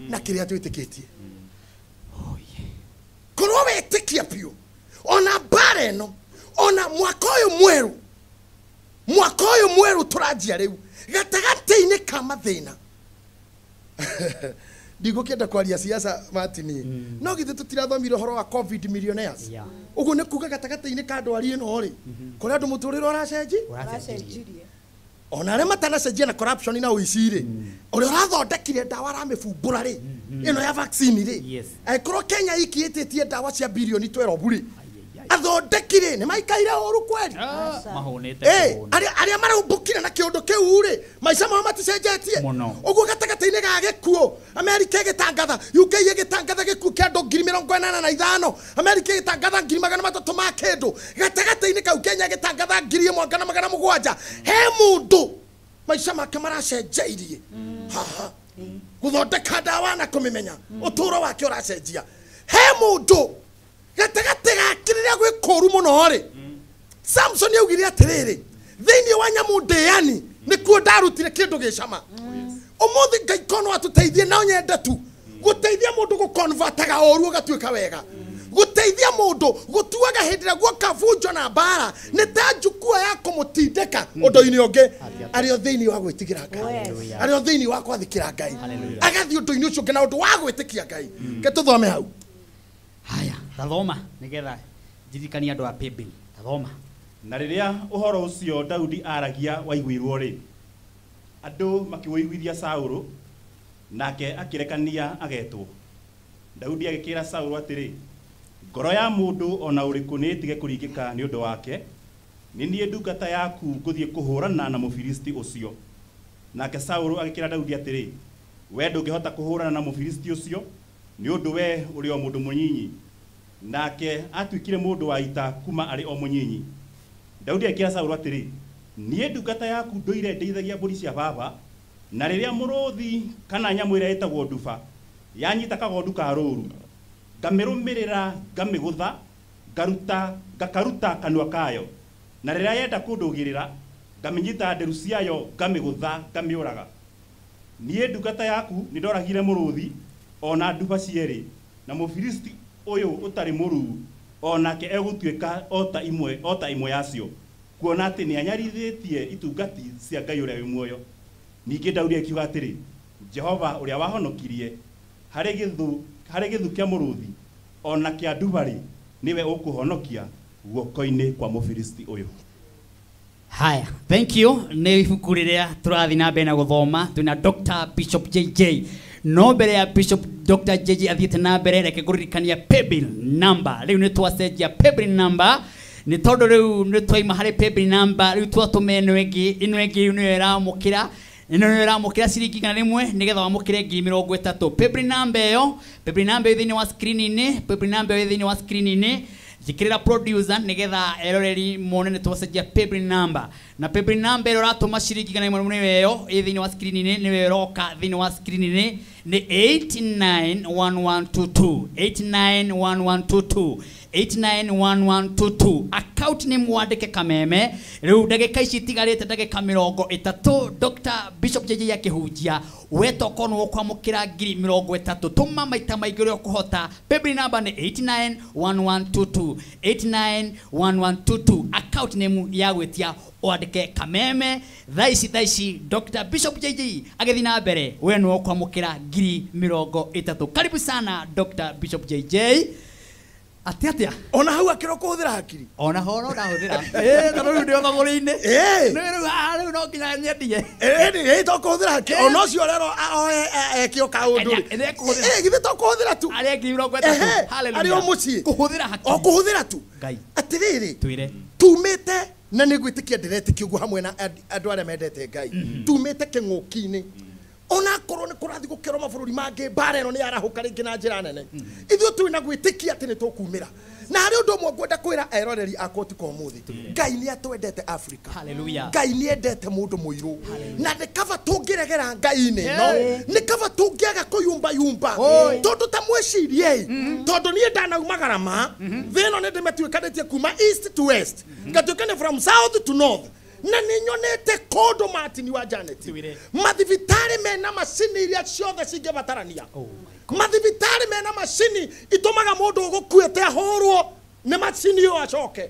B: na kĩrĩa twĩtĩkĩtie. Korwo wetĩkia biũ ona mbara ĩno, ona mwaka ũyũ mwerũ, mwaka ũyũ mwerũ tũranjia rĩu gatagatĩ-inĩ ka mathĩna. Ndigũkĩenda kwaria siasa Martin, no githĩ tũtirathomire ũhoro wa COVID millionaires? Ũguo nĩ kuga gatagatĩ-inĩ ka ndwari ĩno rĩ, kũrĩ andũ mũtũrĩre ũracenji, ona arĩa matanacenjia na corruption na ũici rĩ, ũrĩa ũrathondekire ndawa aramĩbumbũra rĩ, ĩno ya vaccine rĩ, angĩkorwo Kenya iki ĩtĩtie ndawa cia bilioni 12 rĩ, athondekire nĩ maikaire ũru kweli. Arĩa maraumbũkire na kĩũndũ kĩu rĩ, maica mao maticenjetie. Ũguo gatagatĩ-inĩ ga gĩkuũ, Amerika ĩgĩtangatha, UK ĩgĩtangatha gĩkuũ kĩa andũ 85,000, Amerika ĩgĩtangatha 300,000 ma kĩndũ, gatagatĩ-inĩ kau Kenya ĩgĩtangatha 1,700. He mũndũ maica make maracenjeirie haha gũthondeka ndawa na kũmĩmenya, ũtũũro wake ũracenjia. He mũndũ gatagatĩ gake rĩrĩa gwĩ kũũru mũno rĩ, Samson augire atĩrĩrĩ, thĩinĩ wa nyamũ ndĩani nĩkuo ndarutire kĩndũ gĩcama. Ũmũthĩ Ngai kono atũteithie, no nyende tu gũteithia mũndũ gũconvertaga ũru ũgatuĩka wega, gũteithia mũndũ gũtuaga hĩndĩ ĩrĩa guoka bunjo na mbara nĩ ta njukua ya kũmũtindĩka ũndũ-inĩ ũngĩ, arĩ o thĩinĩ wa gwĩtigĩra Ngai, arĩ o thĩinĩ wa gwathĩkĩra Ngai, agathiĩ ũndũ-inĩ ũcio ũngĩ na ũndũ wa gwĩtĩkia Ngai. Ke tũthome hau.
A: Haya, tathoma nigetha ndirikanie andũ a paybill. Tathoma.
C: Na rĩrĩa ũhoro ũcio Daudi aragia waiguirwo rĩ, andũ makĩwũiguithia Saũlũ, nake akĩrekania agetwo. Daudi agĩkĩra Saũlũ atĩrĩ, ngoro ya mũndũ ona ũrĩkũ nĩ ĩtige kũringĩka nĩ ũndũ wake, nĩ niĩ ndungata yaku ngũthiĩ kũhũrana na Mũfilisti ũcio. Nake Saũlũ agĩkĩra Daudi atĩrĩ, we ndũngĩhota kũhũrana na Mũfilisti ũcio, nĩ ũndũ we ũrĩ o mũndũ mũnyinyi. Nake atuĩkire mũndũ wa ita kuma arĩ o mũnyinyi. Daudi akĩra Saũlũ atĩrĩ, niĩ ndungata yaku ndũire ndeithagia mbũri cia baba, na rĩrĩa mũrũthi kana nyamũ ĩrĩa ĩtagwo nduba yanyita kagondu ka rũũru, ngamĩrũmĩrĩra ngamĩgũtha, ngakaruta kanua kayo, na rĩrĩa yenda kũndũgĩrĩra ngamĩnyita nderu ciayo ngamĩgũtha ngamĩũraga. Niĩ ndungata yaku nĩndoragire mũrũthi ona nduba cierĩ, na Mũfilisti ũyũ ũtarĩ mũruu onake egũtuĩka o ta imwe yacio, kuona atĩ nĩanyarithĩtie itungati cia Ngai ũrĩa wĩ muoyo. Ningĩ Daudi akiuga atĩrĩ, Jehova ũrĩa wahonokirie harĩ gĩthu kĩa mũrũthi ona kĩa nduba-rĩ, nĩwe ũkũhonokia guoko-inĩ kwa Mũfilisti ũyũ.
A: Haya, thank you. Nĩ ibuku rĩrĩa tũrathiĩ na mbere na gũthoma, twĩna Dr. Bishop JJ. No mbere ya Bishop Dr. JJ athiĩte na mbere, reke ngũririkania paybill number. Rĩu nĩ twacenjia paybill number, nĩ tondũ rĩu nĩ twaima harĩ paybill number, rĩu twatũma ĩno ĩngĩ, ĩno ĩngĩ rĩu nĩyo ĩramũkĩra, ĩno nĩyo ĩramũkĩra ciringi 100 nĩgetha wamũkĩre 30,000. Paybill number ĩyo, paybill number ĩyo thĩinĩ wa screen-inĩ, paybill number ĩyo thĩinĩ wa screen-inĩ, njĩkĩrĩra producer nĩgetha eroreri mone nĩ twacenjia paybill number. Na paybill number ĩrĩa ũratũma ciringi 100 nĩyo ĩyo ĩ thĩinĩ wa screen-inĩ, nĩyo ĩroka thĩinĩ wa screen-inĩ nĩ 891122, 891122, 891122. Account nĩ mwandĩke Kameme. Rĩu ndagĩka ici itigarĩte ndagĩka 30, Dr. Bishop JJ akĩhunjia, we tokorwo nĩ ũkwamũkĩra 30,000. Tũma maita maingĩ ũrĩa ũkũhota. Paybill number nĩ 891122, 891122. Account name ya gwĩtia wandĩke Kameme. Thaa ici Dr. Bishop JJ agĩthiĩ na mbere, we nĩ ũkwamũkĩra 30,000. Karibu sana Dr. Bishop JJ. Atĩa atĩa?
B: Ona hau akĩrwo kũhũthĩra hakiri.
A: Ona ho no ndahũthĩra. Tondũ rĩu ndĩ o thogora-inĩ. Rĩu no nginya nyendie.
B: To kũhũthĩra hakiri. Ona ũcio ũrerwo eke o kaũndũ rĩ. Githĩ to kũhũthĩra tu.
A: Arĩa 30,000. Hallelujah.
B: Arĩ o mũciĩ.
A: Kũhũthĩra hakiri.
B: O kũhũthĩra tu.
A: Ngai.
B: Atĩrĩrĩ.
A: Twĩre.
B: Tumĩte na nĩ gwĩtĩkia ndĩretĩkia ũguo hamwe na andũ arĩa mendete Ngai. Tumĩte kĩng'ũki-inĩ. Ona akorwo nĩ kũrathiĩ gũkerwo mabũrũri mangĩ, mbara ĩno nĩ yarahũka rĩngĩ na njĩra nene, ithuĩ twĩ na gwĩtĩkia atĩ nĩ tũkumĩra. Na harĩ ũndũ ũmwe ngwenda kwĩra eroreri akwa ũtukũ ũmũthĩ, Ngai nĩ atwendete Africa.
A: Hallelujah.
B: Ngai nĩ endete mũndũ mũirũ, na nĩ kaba tũngĩregera Ngai-inĩ ĩno, nĩ kaba tũngĩaga kũyumbayumba, tondũ ta mwĩcirie-ĩ, tondũ niĩ ndanauma garama, thĩ ĩno nĩ ndĩmĩtuĩkanĩtie kuma east to west, ngatuĩkania from south to north. Na nĩ nyonete kũndũ Martin wa Janet. Mathibitarĩ mena macini iria ciothe cingĩbatarania. Mathibitarĩ mena macini itũmaga mũndũ ũgũkuĩte ahũrwo nĩ macini ĩyo acoke.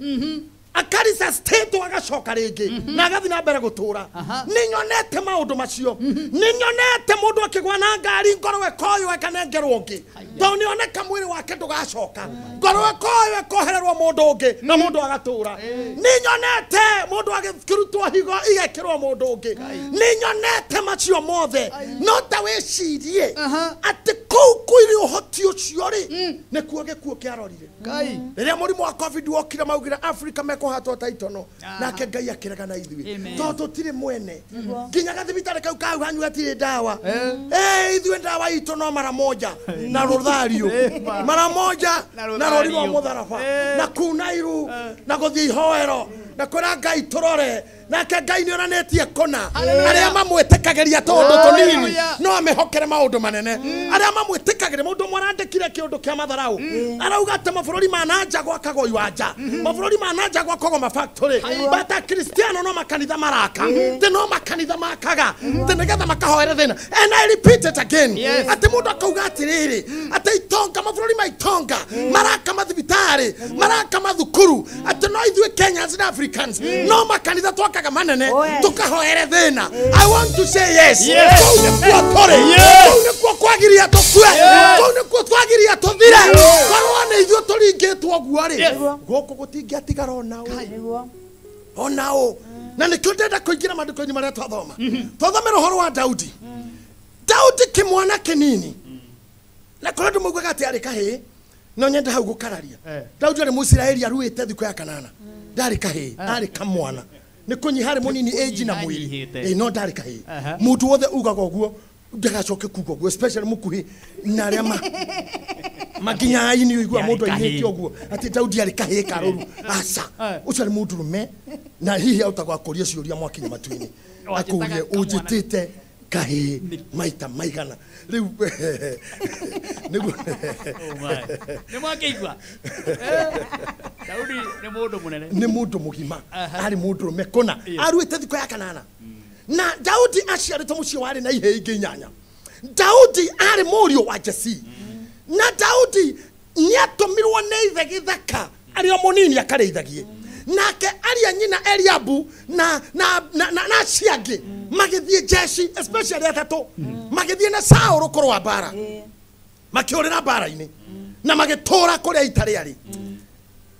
B: Akarisa state agacoka rĩngĩ na agathiĩ na mbere gũtũra. Nĩ nyonete maũndũ macio. Nĩ nyonete mũndũ akĩgwa na ngari ngoro ĩkoywo ĩkanengerwo ũngĩ. Tondũ nĩoneka mwĩrĩ wake ndũgacoka. Ngoro ĩkoywo ĩkohererwo mũndũ ũngĩ na mũndũ agatũra. Nĩ nyonete mũndũ agĩkĩrutwo higo igekĩrwo mũndũ ũngĩ. Nĩ nyonete macio mothe. No ta wĩcirie atĩ kũu kwĩrĩ ũhoti ũcio rĩ nĩkuo gĩkuũ kĩarorire. Rĩrĩa mũrimũ wa COVID wokire maugire Africa mekũhatwo ta itono nake Ngai akĩregana ithuĩ tondũ tũtirĩ mwene nginya gathibitari kau kau hanyu gatirĩ ndawa. Ithuĩ ndawa itũ no mara moja na rũthario mara moja na rũri rwa mũtharaba na kuna iru na gũthiĩ ihoero na kwĩra Ngai tũrore nake Ngai nĩonanĩtie kũna arĩa mamwĩtĩkagĩria tũũndũ tũnini no amĩhokere maũndũ manene. Arĩa mamwĩtĩkagĩria mũndũ ũmwe arandĩkire kĩũndũ kĩa matharau arauga atĩ mabũrũri ma nanja gwakagwo iwanja, mabũrũri ma nanja gwakagwo mafactory, but Akristiano no makanitha maraka tĩ no makanitha makaga tĩ nĩgetha makahoere thĩna. And I repeat it again atĩ mũndũ akauga atĩrĩrĩ atĩ itonga mabũrũri ma itonga maraka mathibitarĩ maraka mathukuru atĩ no ithuĩ Kenyans na Africans no makanitha twakaga manene tukahoere thĩna. I want to say yes. Kũu nĩkuo tũrĩ, kũu nĩkuo kwagiria tũkue, kũu nĩkuo twagiria tũthire. Korwo nĩ ithuĩ tũringĩtwo ũguo rĩ gũkũ gũtingĩatigara ona ũ ona ũ. Na nĩkĩo ndĩrenda kũingĩra maandĩko-inĩ marĩa twathoma. Twathomera ũhoro wa Daudi. Daudi kĩmwana kĩnini na korwo andũ maugaga atĩ arĩ kahĩĩ no nyende hau gũkararia. Daudi arĩ Mũisiraeli aruĩte thikũ ya kanana, ndarĩ kahĩĩ, arĩ kamwana. Nĩ kũnyiha arĩ mũnini age na mwĩrĩ, no ndarĩ kahĩĩ. Mũndũ wothe ugaga ũguo ndagacoke kuga ũguo, especially mũkuhĩ na arĩa makinyaga-inĩ ũigua mũndũ ainĩte ũguo atĩ Daudi arĩ kahĩĩ karũru. Aca, ũcio arĩ mũndũrũme na hihi ahota gwakũria ciũria mwakinya matu-inĩ akũrie ũnjĩtĩte kahĩĩ maita maigana. Rĩu nĩguo
A: nĩ mwakĩigua Daudi nĩ mũndũ mũnene,
B: nĩ mũndũ mũgima, arĩ mũndũrũme kũna, aruĩte thikũ ya kanana. Na Daudi aciarĩtwo mũciĩ warĩ na ihĩĩ ingĩ inyanya. Daudi arĩ mũriũ wa Jesii. Na Daudi nĩatũmirwo nĩ ithe gĩthaka arĩ o mũnini akarĩithagie. Nake aria nyina Eliabu na acio angĩ magĩthiĩ jeshi, especially atatũ magĩthiĩ na Saũlũ kũrũa mbara, makĩũrĩra mbara-inĩ na magĩtũra kũrĩa ita rĩarĩ.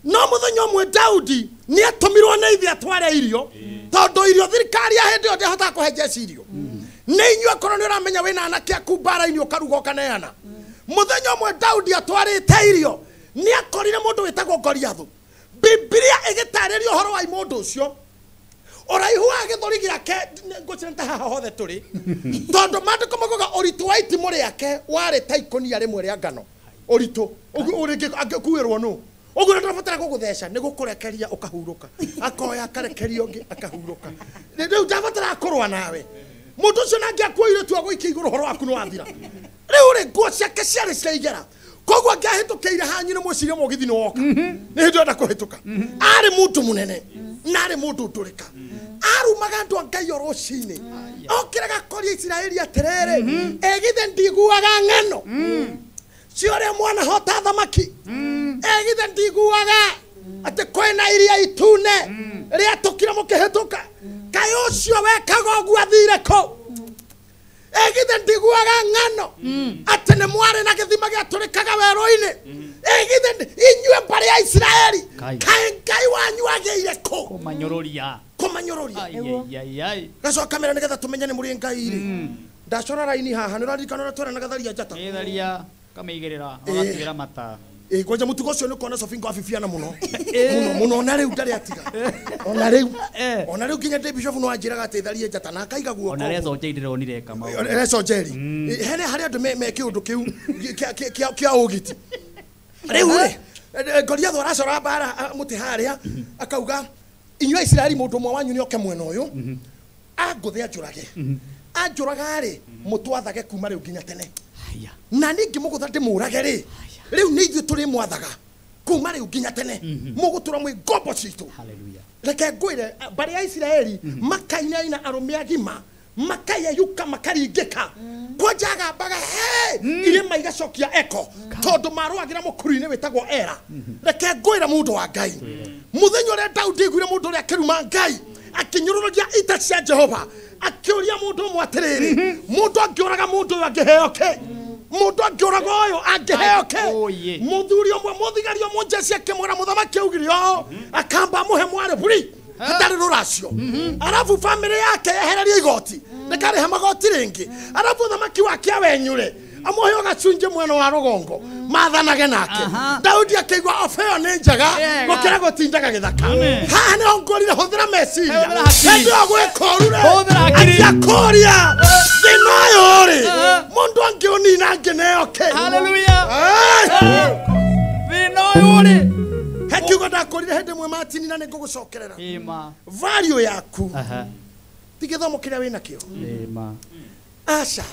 B: No mũthenya ũmwe Daudi nĩatũmirwo nĩ ithe atware irio tondũ irio thirikari ya hĩndĩ ĩyo ndĩahotaga kũhe jeshi irio. Nĩ inyuĩ akorwo nĩ ũramenya wĩna anake aku mbara-inĩ ũkaruga ũkaneana. Mũthenya ũmwe Daudi atwarĩte irio nĩakorire mũndũ wĩtagwo Goliathũ. Bibilia ĩgĩtarĩria ũhoro wa mũndũ ũcio ũraihu wa gĩthũri gĩake ngũcira ta haha hothe tũrĩ tondũ maandĩko maugaga ũritũ wa itimũ rĩake warĩ ta ikũnia rĩmwe rĩa ngano. Ũritũ angĩkuĩrwo nũ ũguo ndũrabatara gũgũtheca nĩ gũkũrekeria ũkahurũka, akoya akarekeria ũngĩ akahurũka. Rĩu ndabatara kũrũa nawe. Mũndũ ũcio nangĩ akuoire tu agũikia igũrũ ũhoro waku nĩ wathira. Rĩu rĩ nguo ciake ciarĩ cia igera koguo angĩahĩtũkĩire hanyu nĩ mwĩcirie mũgithi nĩ woka nĩ hĩndĩ enda kũhĩtũka. Arĩ mũndũ mũnene na arĩ mũndũ ndũrĩka, arumaga andũ a Ngai o rũcinĩ okĩraga koria Isiraeli atĩrĩrĩ ĩgithe ndiguaga ng'ano cia ũrĩa mwanahota thamaki, ĩgithe ndiguaga atĩ kwĩna iria itune rĩatũkire mũkĩhĩtũka, kaĩ ũcio wekaga ũguo athire kũ? Ĩgithe ndiguaga ng'ano atĩ nĩ mwarĩ na gĩthima gĩatũrĩkaga werũ-inĩ, ĩgithe inyuĩ mbarĩ ya Isiraeli kaĩ Ngai wanyu agĩire kũ?
A: Kũmanyũrũria,
B: kũmanyũrũria. Gacoka mera nĩgetha tũmenye nĩ mũrĩ Ngai rĩ. Ndacora raini haha nĩ ũraririkana ũrĩa tweranaga tharia njata?
A: Tharia kamĩigĩrĩra ũgatuĩra mata.
B: Kwanja mũtugo ũcio nĩ ũkona Sofingo abibiana mũno mũno mũno ona rĩu ndarĩ atiga ona rĩu ona rĩu nginya ndĩ bishop no anjĩraga atĩ tharie njata na akaiga guoko.
A: Ona Rezo Njeri ndĩronire Kamau.
B: Rezo Njeri hene harĩ andũ me kĩũndũ kĩu kĩa ũgiti. Rĩu rĩ Goliathũ aracora mbara mũtĩ harĩa akauga inyuĩ Isiraeli mũndũ ũmwe wanyu nĩoke mwena ũyũ angũthe anjũrage anjũraga rĩ mũtwathage kuma rĩu nginya tene na ningĩ mũgũtha ndĩmũrage rĩ rĩu nĩ ithuĩ tũrĩmwathaga.
D: Kuma rĩu nginya tene mũgũtũra mwĩ ngombo citũ.
A: Hallelujah.
D: Reke ngwĩre mbarĩ ya Isiraeli makainaina arũme agima makayeyuka makaringĩka kwanja agambaga he irĩma igacokia eko tondũ marũagĩra mũkuru-inĩ wĩtagwo Era. Reke ngwĩre mũndũ wa Ngai, mũthenya ũrĩa Daudi aiguire mũndũ ũrĩa akĩruma Ngai akĩnyũrũrũria ita cia Jehova akĩũria mũndũ ũmwe atĩrĩrĩ, mũndũ angĩũraga mũndũ ũyũ angĩheo kĩ? Mũndũ angĩũraga ũyũ angĩheo kĩ? Mũthuri ũmwe mũthigari ũmwe njeci akĩmwĩra mũthamaki augire ũũ akamba amũhe mwarĩ buri hatarĩ rũracio, arabu bamĩrĩ yake yehererie igoti ndĩkarĩhe magoti rĩngĩ, arabu ũthamaki wake awenyure amũhe gacunjĩ mwena wa rũgongo mathanage nake. Daudi akĩigua ofa ĩyo nĩ njega gũkĩra gũtindaga gĩthaka. Haha nĩho ngũrire hũthĩra meciria hĩndĩ ĩyo gwĩka ũru rĩ atia kũria thĩna ũyũ rĩ mũndũ angĩũnina angĩneo kĩ?
A: Hallelujah. Thĩna ũyũ rĩ
D: he kiugo ndakũrire hĩndĩ ĩmwe Martin na nĩngũgũcokerera. Value yaku ti gĩthomo kĩrĩa wĩnakĩo. Aca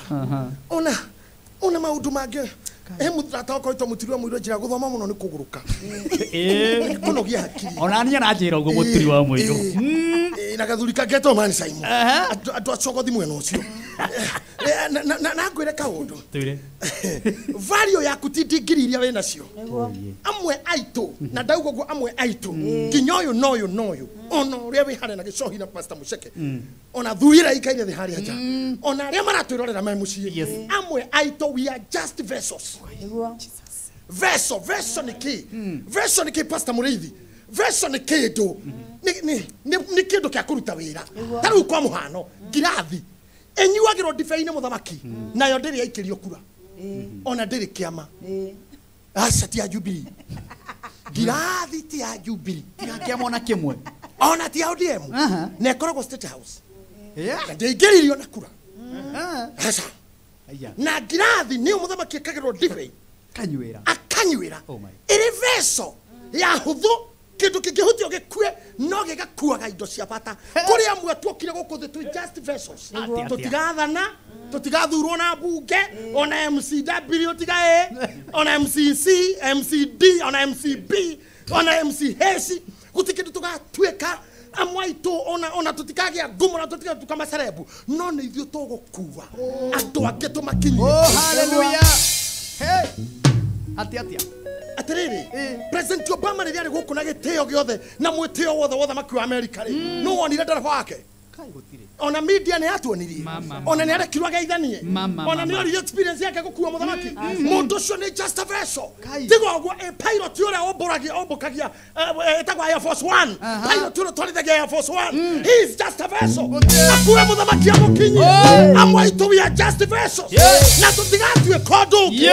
D: ona maũndũ mangĩ he mũtata wakwa wĩtwo Mũturi wa Mũirũ anjĩra gũthoma mũno nĩ kũgũrũka kũnogia hakiri.
A: Ona niĩ aranjĩra ũguo Mũturi wa Mũirũ.
D: Na gathuri kangĩ etagwo Mani Simon andũ a cogothi mwena ũcio. Na ngwĩre kaũndũ, value yaku ti ndigiri iria wĩnacio. Amwe aitũ na ndauga ũguo amwe aitũ nginya ũyũ na ũyũ na ũyũ ona ũrĩa wĩ harĩa na gĩcohi na Pastor Mũceke ona thuri ĩrĩa ikaire thĩ harĩa nja ona arĩa maratwĩrorera me mũciĩ amwe aitũ we are just vessels. Vessel, vessel nĩ kĩ? Vessel nĩ kĩ Pastor Mũrĩithi? Vessel nĩ kĩndũ nĩ kĩndũ kĩa kũruta wĩra. Ta rĩu kwa mũhano ngirathi ĩnyuagĩrwo ndibei-inĩ mũthamaki nayo ndĩrĩ yaikĩrio kura ona ndĩrĩ kĩama. Aca ti ya Jubilee. Ngirathi ti ya Jubilee.
A: Kĩama ona kĩmwe
D: ona ti ya ODM na ĩkoragwo State House na ndĩingĩririo na kura. Aca na ngirathi nĩyo mũthamaki ĩkagĩrwo ndibei akanyuĩra ĩrĩ vessel ya hũthũ kĩndũ kĩngĩhutio gĩkue no gĩgakuaga indo cia bata. Kũrĩ amwe tuokire gũkũ thĩ twĩ just vessels. Tũtigathana, tũtigathurwo na mbunge ona MCW tiga A ona MCC MCD ona MCB ona MCH gũtirĩ kĩndũ tũgatuĩka. Amwe aitũ ona tũtikagĩa ngumo na tũtigatuĩka macerebu no nĩ ithuĩ tũgũkua andũ angĩ tũmakinyie.
A: Oh hallelujah. Hey. Atia
D: Atĩrĩrĩ, President Obama rĩrĩa arĩ gũkũ na gĩtĩo gĩothe na mwĩtĩo wothe wa ũthamaki wa Amerika rĩ, nũ wonire ndereba wake? Ona media nĩ yatuonirie, ona nĩ arekirwo ageithanie, ona nĩ oririe experience yake gũkua mũthamaki. Mũndũ ũcio nĩ just a vessel. Tiga ũguo pilot ũrĩa ũmbũkagia ĩtagwo Air Force One, pilot ũrĩa ũtwarithagia Air Force One, he is just a vessel. Akue mũthamaki amũkinyie. Amwe aitũ we are just vessels na tũtigatuĩka ũndũ ũngĩ.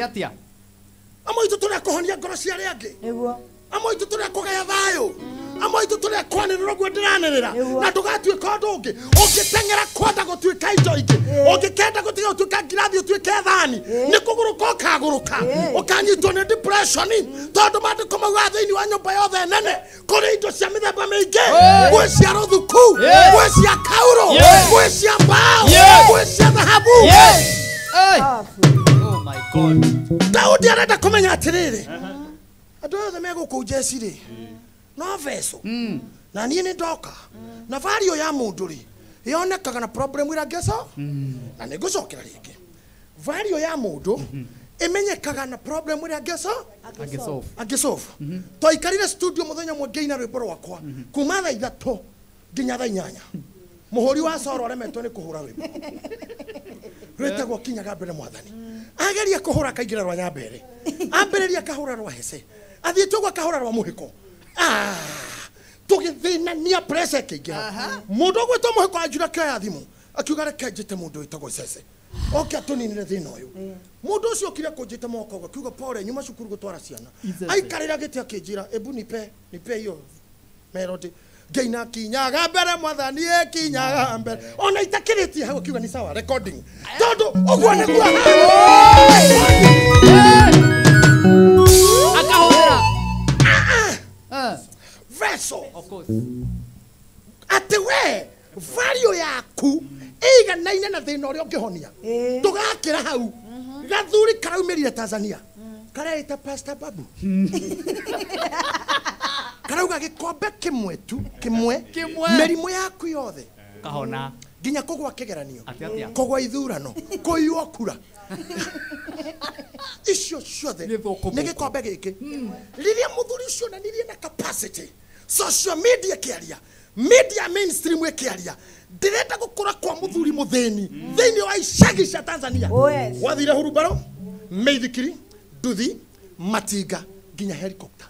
A: Atia
D: amwe aitũ tũrĩa kũhonia ngoro cia arĩa angĩ, amwe aitũ tũrĩa kũgaya thayũ, amwe aitũ tũrĩa kwanĩrĩra ũguo ndĩranĩrĩra na ndũgatuĩka ũndũ ũngĩ. Ũngĩteng'era kwenda gũtuĩka indo ingĩ, ũngĩkenda gũtiga gũtuĩka ngirathi ũtuĩke thani, nĩ kũgũrũka ũkagũrũka ũkanyitwo nĩ depression tondũ maandĩko maugaga thĩinĩ wa nyũmba yothe nene kũrĩ indo cia mĩthemba mĩingĩ, gwĩ cia rũthuku, gwĩ cia kaurũ, gwĩ cia mbaũ, gwĩ cia thahabu.
A: Oh my God.
D: Daudi arenda kũmenya atĩrĩrĩ, andũ othe me gũkũ njeci rĩ no vessel na niĩ nĩ ndoka na value ya mũndũ rĩ yonekaga na problem ĩrĩa angĩsolve na nĩ ngũcokera rĩngĩ. Value ya mũndũ ĩmenyekaga na problem ĩrĩa angĩsolve. Twaikarire studio mũthenya ũmwe ngĩina rwĩmbo rwakwa kuma thaa 3 nginya thaa 8. Mũhũri wa coro aremetwo nĩ kũhũra rwĩmbo rwĩtagwo kinyaga mbere mwathani. Ageria kũhũra akaingĩra rwa Nyambere, ambĩrĩria akahũra rwa Hece, athiĩte ũguo akahũra rwa Mũhĩko. Tũgĩthĩnania pressure ĩkĩingĩra. Mũndũ ũgwĩtwo Mũhĩko anjura akĩoya thimũ akiuga reke njĩte mũndũ wĩtagwo Cece oke atũninĩre thĩna ũyũ. Mũndũ ũcio okire kũnjĩte moko ũguo akiuga pole nyuma cukuru gũtwara ciana. Aikarĩra gĩtĩ akĩnjĩra ebu nipe hiyo melody. Ngĩina kinyaga mbere mwathani kinyaga mbere ona itakĩrĩtie hau akiuga ni sawa recording tondũ ũguo nĩguo
A: akahũthĩra
D: vessel.
A: Of course.
D: Atĩ we value yaku ĩiganaine na thĩna ũrĩa ũngĩhonia. Ndũgakĩra hau. Gathuri karaumĩrire Tanzania Karaita Pastor Babu. Karauga gikombe kimwe tu, kimwe. Mĩrimũ yaku yothe.
A: Kahona.
D: Nginya kũgwa kĩgeranio. Kũgwa ithurano, kũiywo kura. Icio ciothe nĩ gĩkombe gĩkĩ. Rĩrĩa mũthuri ũcio onanirie na capacity, social media ĩkĩaria, media mainstream ĩkĩaria, ndĩrenda gũkũra kwa mũthuri mũthĩni thĩinĩ wa icagi cia Tanzania. Wathire hurubaro, mĩithikiri, nduthi, matinga nginya helicopter.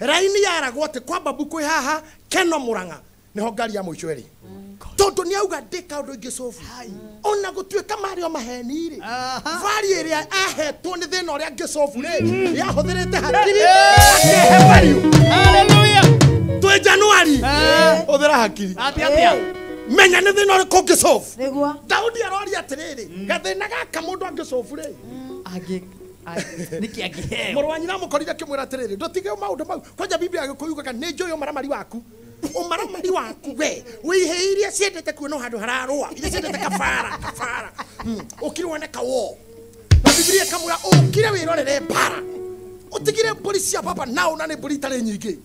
D: Raini yaragwo atĩ kwa Babu kwĩ haha Keno Murang'a niho ngari ya mũico ĩrĩ. Tondũ nĩ auga ndĩ kaũndũ ingĩcobu. Ona gũtuĩka marĩ o maheni rĩ, value ĩrĩa ahetwo nĩ thĩna ũrĩa angĩcobu rĩ, yahũthĩrĩte hakiri akĩhe value.
A: Hallelujah.
D: Twĩ January. Hũthĩra hakiri.
A: Atĩa.
D: Menya nĩ thĩna ũrĩkũ ũngĩcobu.
E: Nĩguo.
D: Daudi aroria atĩrĩrĩ, gathĩna gaka mũndũ angĩcobu rĩ,
A: nĩkĩ angĩheo?
D: Mũrũ wa nyina amũkorire akĩmwĩra atĩrĩrĩ, ndũtige maũndũ mau. Kwanja Biblia Gĩkũyũ yugaga nĩ njũĩ ũmaramari waku. Ũmaramari waku we wĩihĩ iria ciendete kuona handũ hararũa, iria ciendete kabara kabara, ũkire wone kawo. Na Biblia ĩkamwĩra ũkire wĩrorere mbara, ũtigire mbũri cia baba nao na nĩ mbũri itarĩ nyingĩ.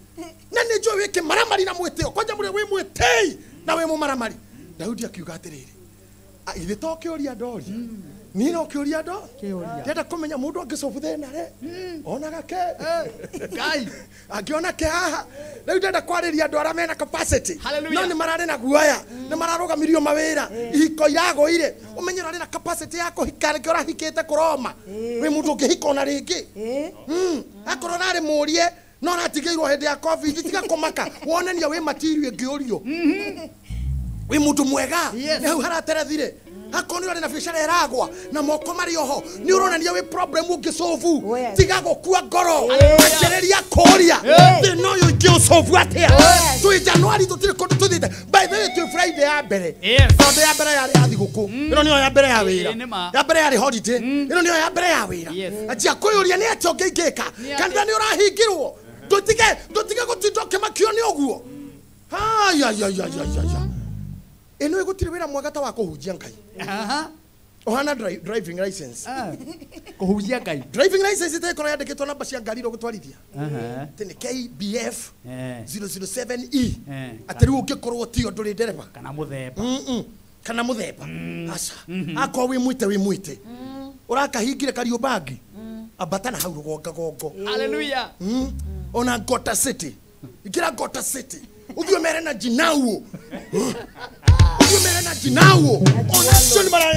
D: Na nĩ njũĩ wĩ kĩmaramari na mwĩtĩo. Kwanja mũrĩ wĩ mwĩtĩi na wĩ mũmaramari. Daudi akiuga atĩrĩrĩ, ithe to kĩũria ndoria. Niĩ no kĩũria ndo ndĩrenda kũmenya mũndũ angĩcobu thĩna rĩ, onaga ke
A: Ngai
D: angĩona ke haha. Rĩu ndĩrenda kwarĩria andũ arĩa mena capacity, no nĩ mararĩ na guoya, nĩ mararũgamirio mawĩra, ihiko iragũire. Ũmenye ũrarĩ na capacity ya kũhika rĩngĩ ũrahikĩte kũroma, wĩ mũndũ ũngĩhika ona rĩngĩ. Akorwo ũrarĩ mũrie no ũratigĩirwo hĩndĩ ya COVID, tiga kũmaka, wonania wĩ material ĩngĩũrio. Wĩ mũndũ mwega, nĩ hau haraterethire. Akorwo nĩ ũrarĩ na biacara ĩragwa na moko marĩ oho, nĩ ũronania wĩ problem ũngĩcobu. Tiga gũkua ngoro, anjĩrĩria kũũria thĩna ũyũ ingĩũcobu atĩa. Twĩ January tũtirĩ kũndũ tũthiĩte. By the way, twĩ Friday ya mbere. Tondũ ya mbere yarĩ ya thigũkũ, ĩno nĩyo ya mbere ya wĩra. Ya mbere yarĩ holiday, ĩno nĩyo ya mbere ya wĩra. Anjia kwĩyũria nĩ atĩa ũngĩingĩka. Kanitha nĩ ũrahingirwo, ndũtige gũtinda ũkĩmakio nĩ ũguo. Haya. Ĩno ĩgũtirĩ wĩra mwega ta wa kũhunjia Ngai. Ũhana driving license.
A: Kũhunjia Ngai.
D: Driving license ĩtekorwo yandĩkĩtwo namba cia ngari iria ũgũtwarithia. Atĩ nĩ KBF 007E. Atĩ rĩu ũngĩkorwo tiyo ndũrĩ ndereba.
A: Kana mũthemba.
D: Kana mũthemba. Aca. Akorwo wĩ mwĩte wĩ mwĩte. Ũrakahingire Kariũmbangi. Ambata na hau rũgongagongo.
A: Hallelujah.
D: Ona Gota City. Ingĩra Gota City. Ũthiĩ ũmere na Jinauo. Ũthiĩ ũmere na Jinauo. Ona cio nĩ mara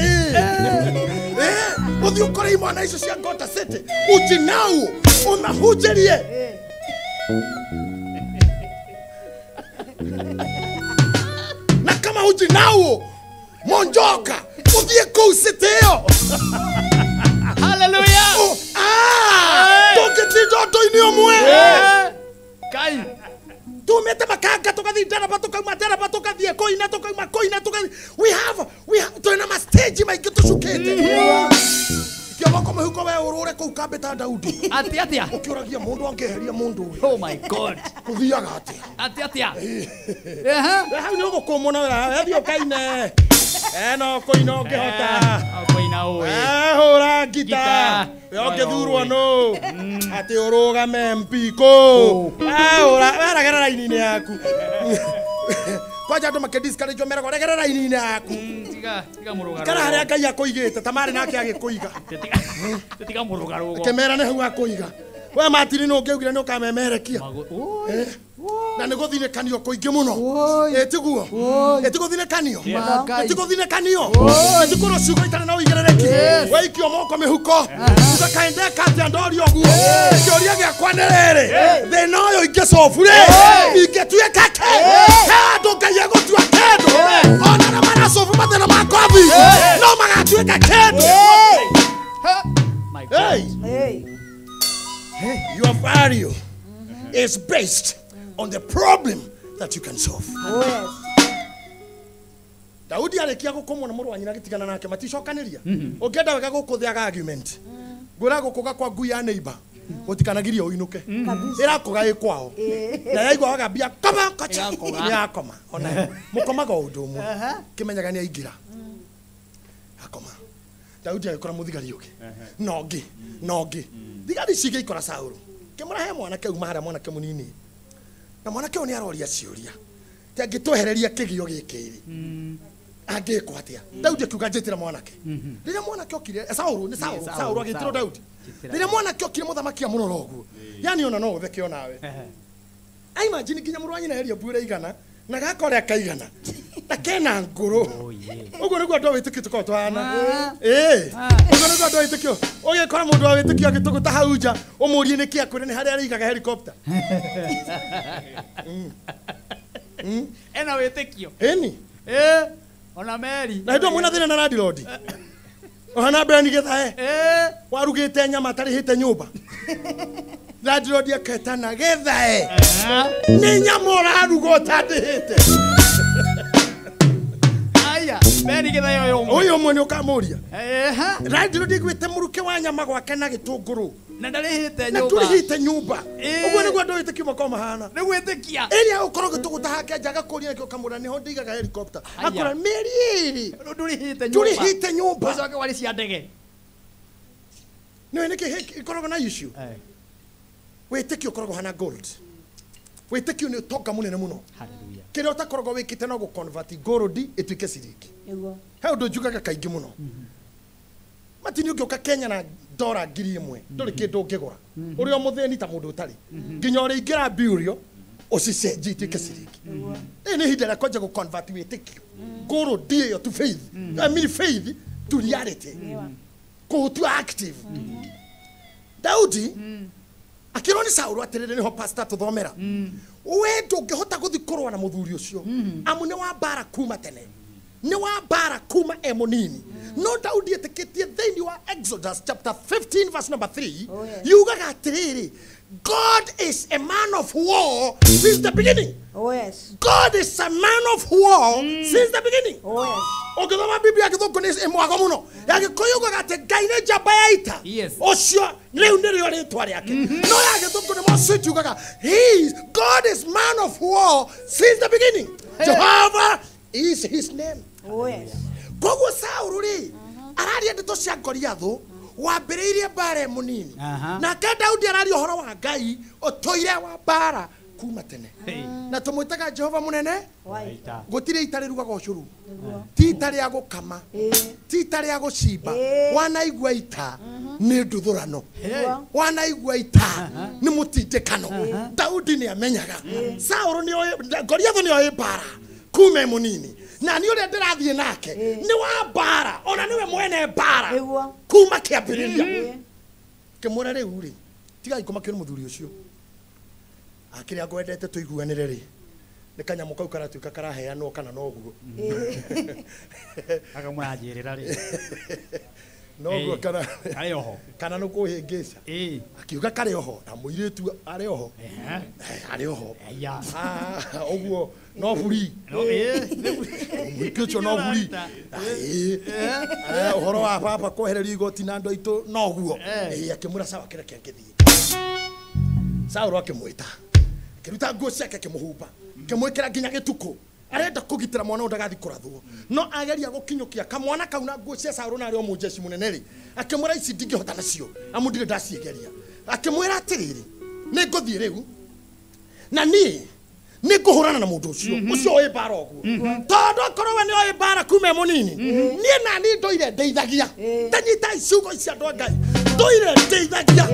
D: ũthiĩ ũkore imwana icio cia Gota City. Ujinauo. Ũmahunjĩrie. Na kama ujinauo, monjoka. Ũthiĩ kũu city ĩyo.
A: Hallelujah.
D: Tũngĩtinda ũndũ-inĩ ũmwe.
A: Ngai.
D: Tumete makanga tukathi ndaraba tukauma ndaraba tukathie koina tukauma koina tukathi. We have twina ma stage maingĩ tũcukĩte. Ikia moko mũhuko we ũrũre kũu kambĩ ta Daudi.
A: Atĩa.
D: Ũkĩũragia mũndũ angĩeheria mũndũ ũyũ.
A: Oh my God.
D: Gũthiaga atĩa?
A: Atĩa.
D: Hau nĩ ũgũkũmwo na wĩra, thiĩ ũkaine. No kũina ũngĩhota.
A: Kũina ũĩ.
D: Hũra ngita. We ũngĩthurwo nũ? Atĩ ũrũgame MP kũ? Hũra, weragerera raini-inĩ yaku. Kwanja andũ makĩdiscourage meragwo regerera raini-inĩ yaku.
A: Tiga mũrũgarũgo.
D: Ikara harĩa Ngai akũigĩte ta marĩ nake agĩkũiga.
A: Tiga mũrũgarũgo.
D: Akĩmera nĩ hau akũiga. We Martin nũ ũngĩaugire nĩ ũkamemerekia. Na nĩ gũthinĩkanio kũingĩ mũno. Ĩtiguo. Ĩtigũthinĩkanio. Ĩtigũthinĩkanio. Ĩtikũrwo ciugo itarĩ na ũigĩrĩrĩki. Waikio moko mĩhuko. Uga kaĩ ndeka atĩa ndorio ũguo. Kĩũria gĩakwa nĩ rĩrĩ, thĩna ũyũ ingĩcobu rĩ, ingĩtuĩka kĩ? He andũ Ngai egũtua kĩndũ. Ona arĩa maracobu mathĩna ma COVID, no magatuĩka kĩndũ. Your value is based on the problem that you can solve.
E: Oh, yes.
D: Daudi arĩkia gũkũmwo na mũrũ wa nyina agĩtigana nake maticokanĩria. Ũngĩenda wega gũkũ thĩaga argument. Ngwĩra gũkũga kwa ngui ya neighbor. Gũtikanagirie ũinũke. Ĩrakũga ĩ kwao. Na yaigua wagambia koma kocha. Nĩ yakoma. Ona mũkomaga o ũndũ ũmwe. Kĩmenyaga nĩ aingĩra. Akoma. Daudi agĩkora mũthigari ũngĩ na ũngĩ na ũngĩ thigari ici igĩikora Saũlũ kĩmũra he mwanake uma harĩa mwanake mũnini na mwanake ũyũ nĩ aroria ciũria ti angĩtwehereria kĩgio gĩkĩ rĩ angĩkwo atĩa Daudi akiuga njĩtĩra mwanake rĩrĩa mwanake okire Saũlũ nĩ Saũlũ Saũlũ agĩtĩrwo Daudi rĩrĩa mwanake okire mũthamaki amũrora ũguo yani ona no ũtheke onawe I imagine nginya mũrũ wa nyina Eliabu ũrĩa igana na gaka ũrĩa kaigana na kena ngũrũ ũguo nĩguo andũ a wĩtĩkio tũkoragwo tũhana ĩĩ ũguo nĩguo andũ a wĩtĩkio ũgĩkora mũndũ wa wĩtĩkio agĩtũgũta hau nja ũmũrie nĩkĩ akwĩre nĩ harĩa arĩigaga helicopter
A: ena wĩtĩkio
D: ĩni
A: ĩĩ ona meri
D: na hĩndĩ ĩyo mwĩna thĩna na landlord ohana mbere gĩthae warugĩte nyama atarĩhĩte nyũmba landlord aketana gĩthae nĩ nyama ũraruga ũtandĩhĩte
A: aya mbere gĩthae ũyũ ũmwe
D: ũyũ ũmwe nĩ ũkamũria landlord iguĩte mũrukĩ wa nyama gwake na gĩtũngũrũ
A: na ndarĩhĩte
D: na
A: nyũmba
D: ndũrĩhĩte nyũmba ũguo nĩguo andũ a wĩtĩkio makoragwo mahana
A: nĩ gwĩtĩkia
D: ĩrĩa ũkorwo ũgĩtũgũta hake nja agakũria nĩkĩo ũkamũra nĩho ndĩigaga helicopter akũra mĩeri ĩrĩ
A: ndũrĩhĩte nyũmba
D: ndũrĩhĩte nyũmba
A: ũcoke warĩ cia ndege
D: nĩũĩ nĩkĩ ĩkoragwo na issue wĩtĩkio ũkoragwo hana gold wĩtĩkio nĩ ũtonga mũnene mũno
A: hallelujah
D: kĩrĩa ũtakoragwo wĩkĩte no gũ-convert gold ĩtuĩke ciringi
E: Nĩguo.
D: he ũndũ njugaga kaingĩ mũno matini ũngĩũka Kenya na ndora 1000 ndũrĩ kĩndũ ũngĩgũra ũrĩ o mũthĩni ta mũndũ ũtarĩ nginya ũrĩingĩra biurio ũcicenjie ituĩke ciringi ĩĩ nĩ ihinda rĩa kwanja gũ-convert wĩtĩkio gold ĩyo to faith I mean faith to reality kũũtua active Daudi akĩrwo nĩ Saũlũ atĩrĩrĩ nĩho pastor tũthomera we ndũngĩhota gũthiĩ kũrũa na mũthuri ũcio amu nĩ wa mbara kuma tene nĩ wa mbara kuma e mũnini no Daudi etĩkĩtie thĩinĩ wa Exodus chapter 15 verse number 3
E: Oh, yes.
D: yugaga atĩrĩrĩ God is a man of war since the beginning.
E: Oh yes.
D: God is a man of war since the beginning.
E: Oh yes.
D: Ũngĩthoma Biblia ya gĩthũngũ nĩ ĩmwago mũno ya gĩkũyũ yugaga atĩ Ngai nĩ njamba ya ita
A: Yes.
D: ũcio rĩu nĩrĩo rĩtwa rĩake no ya gĩthũngũ nĩ moswit yugaga he is, God is man of war since the beginning. Jehovah is his name.
E: Oh yes.
D: Koguo Saũlũ rĩ araria ndeto cia Goliathũ wambĩrĩirie mbara e mũnini nake Daudi araria ũhoro wa Ngai ũtũire wa mbara kuma tene na tũmwĩtaga Jehova mũnene
E: Why?
D: gũtirĩ ita rĩrugaga ũcũrũ ti ita rĩa gũkama ti ita rĩa gũcimba wanaigua ita nĩ nduthũrano wanaigua ita nĩ mũtindĩkano Daudi nĩ amenyaga Saũlũ nĩoĩ Goliathũ nĩoĩ mbara kuma e mũnini na nĩ ũrĩa ndĩrathiĩ nake nĩ wa mbara ona nĩwe mwene mbara
E: Nĩguo.
D: kuma kĩambĩrĩria kĩmwĩra rĩu rĩ tigai kũmakio nĩ mũthuri ũcio akĩrĩa ngwendete tũiguanĩre rĩ nĩ kanyamũ kau karatuĩka karaheanwo kana noguo
A: aka mũranjĩrĩra rĩ
D: noguo kana
A: karĩ oho
D: kana nĩ kũhĩngĩca
A: ĩĩ
D: akiuga karĩ oho na mũirĩtu arĩ oho arĩ oho
A: aya
D: ũguo no buri
A: no ĩĩ
D: mũhiki ũcio no buri ũhoro wa baba kwehererio igoti na andũ aitũ noguo akĩmwĩra sawa kĩreke ngĩthiĩ Saũlũ akĩmwĩta akĩruta nguo ciake akĩmũhumba akĩmwĩkĩra nginya gĩtukũ arenda kũgitĩra mwana ũyũ ndagathi kũrathwo no ageria gũkinyũkia kamwana kau na nguo cia Saũlũ na arĩ o mũjeshi mũnene rĩ akĩmwĩra ici ndingĩhota nacio amu ndirĩ ndaciĩgeria akĩmwĩra atĩrĩrĩ nĩ ngũthiĩ rĩu na niĩ nĩ ngũhũrana na mũndũ ũcio ũcio ũĩ mbara ũguo tondũ akorwo we nĩ oĩ mbara kuma e mũnini niĩ na niĩ ndũire ndeithagia tanyitai ciugo ici andũ a Ngai ndũire ndeithagia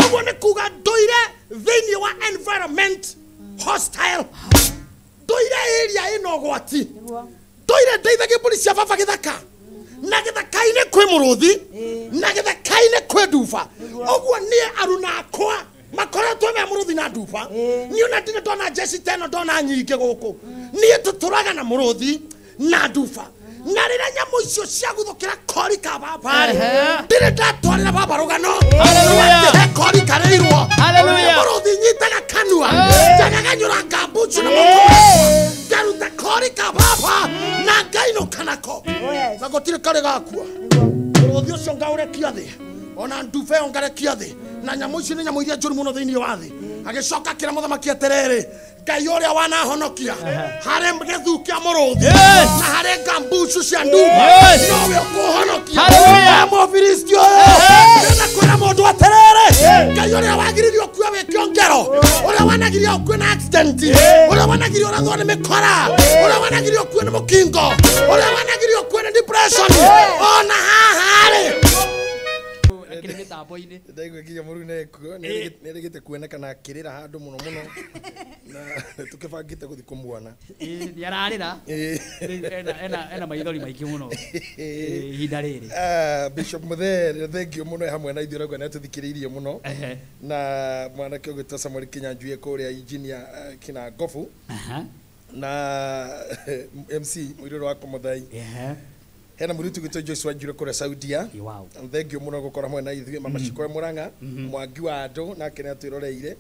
D: ũguo nĩ kuga ndũire thĩinĩ wa environment hostile ndũire area ĩna ũgwati ndũire ndeithagia mbũri cia baba gĩthaka na gĩthaka-inĩ kwĩ mũrũthi na gĩthaka-inĩ kwĩ nduba ũguo niĩ aruna akwa makoretwo me mũrũthi na nduba niĩ ona ndirĩ ndona njeci ta ĩno ndona nyingĩ gũkũ niĩ tũtũraga na mũrũthi na nduba na rĩrĩa nyamũ icio ciaguthũkĩra kori ka baba rĩ ndirĩ ndatwarĩra baba rũgano
A: Hallelujah.
D: he kori karĩirwo
A: Hallelujah.
D: mũrũthi nyitaga kanua njagaganyũra ngambucu na moko makwa ngaruta kori ka baba na ngainũka nako
E: Oh yes.
D: na gũtirĩ karĩ gakua mũrũthi ũcio ngaũrekia thĩ ona nduba ĩyo ngarekia thĩ na nyamũ ici nĩ nyamũ iria njũru mũno thĩinĩ wa thĩ agĩcoka akĩra mũthamaki atĩrĩrĩ Ngai ũrĩa wanahonokia harĩ gĩthu kĩa mũrũthi na harĩ ngambucu cia ndumba nowe ũkũhonokia. Mũfilisti ũyũ ndĩrenda kwĩra mũndũ atĩrĩrĩ, Ngai ũrĩa wagiririe ũkue wĩ kĩongero, ũrĩa wanagiria ũkue na accident, ũrĩa wanagiria ũrathwo nĩ mĩkora, ũrĩa wanagiria ũkue nĩ mũkingo, ũrĩa wanagiria ũkue nĩ depression, ona haha rĩ
A: akĩrĩ mĩtambo-inĩ.
B: Ndaigua nginya mũrũ nĩekuo nĩerĩgĩte kuonekana akĩrĩra handũ mũno mũno na tũkĩbangĩte gũthiĩ kũmuona.
A: Nĩ ararĩra. Ena maithori maingĩ mũno ihinda rĩrĩ.
B: Bishop Muthee, thengio mũno e hamwe na ithuĩ, ũrauga nĩatũthikĩrĩirie mũno. Na mwanake ũgwĩtwo Samuel Kinyanjui kũrĩa engineer kina Ngobu na MC mũirũrũ wa Kũmũthai. Hena mũirĩtu ũgwĩtwo Joyce Wanjiru kũrĩa Saudia. Thengio mũno gũkorwo hamwe na ithuĩ. Mama Shiko Murang'a Mwangi wa andũ nake nĩatwĩroreire,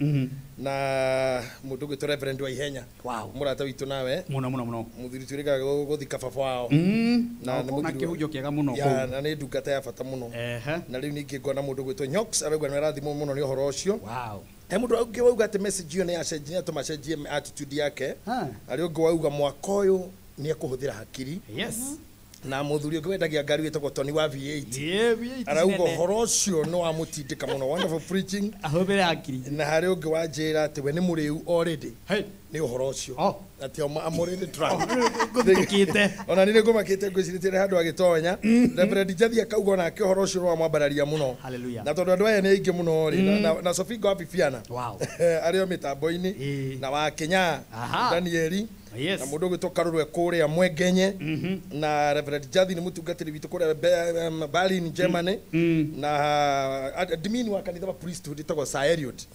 B: na mũndũ ũgwĩtwo Reverend wa Ihenya mũrata witũ nawe
A: mũno mũno mũno,
B: mũthuri twĩrĩgaga gũthika baba wao
A: na kĩhunjio kĩega mũno
B: kũu, na nĩ ndungata ya bata mũno. Na rĩu ningĩ ngona mũndũ ũgwĩtwo Nyox arauga nĩarathimwo mũno nĩ ũhoro ũcio. He mũndũ ũngĩ wauga atĩ message ĩyo nĩyacenjia, nĩatũma acenjie attitude yake. Arĩ ũngĩ wauga mwaka ũyũ nĩekũhũthĩra hakiri. Na mũthuri ũngĩ wendagia ngari wĩtagwo Tony wa V8 arauga ũhoro ũcio nĩ wamũtindĩka mũno, wonderful preaching,
A: ahũthĩre hakiri.
B: Na harĩ ũngĩ wanjĩra atĩ we nĩ mũrĩu already nĩ ũhoro ũcio, atĩ I'm already drunk.
A: Ngũthitũkĩte.
B: Ona nĩ ngũmakĩte ngwĩcirĩtie handũ agĩtonya. Reverend Njathi akauga onake ũhoro ũcio nĩ wamwambararia mũno. Na tondũ andũ aya nĩ aingĩ mũno rĩ, na Sophie Ngobi Fiana arĩ o mĩtambo-inĩ, na wa Kenya Danieli, na mũndũ ũgwĩtwo Karũrwe kũrĩa Mwengenye, na Reverend Njathi nĩ mũtungatĩri witũ kũrĩa Berlin Germany, na admin wa kanitha wa priesthood ĩtagwo Sir Eliot.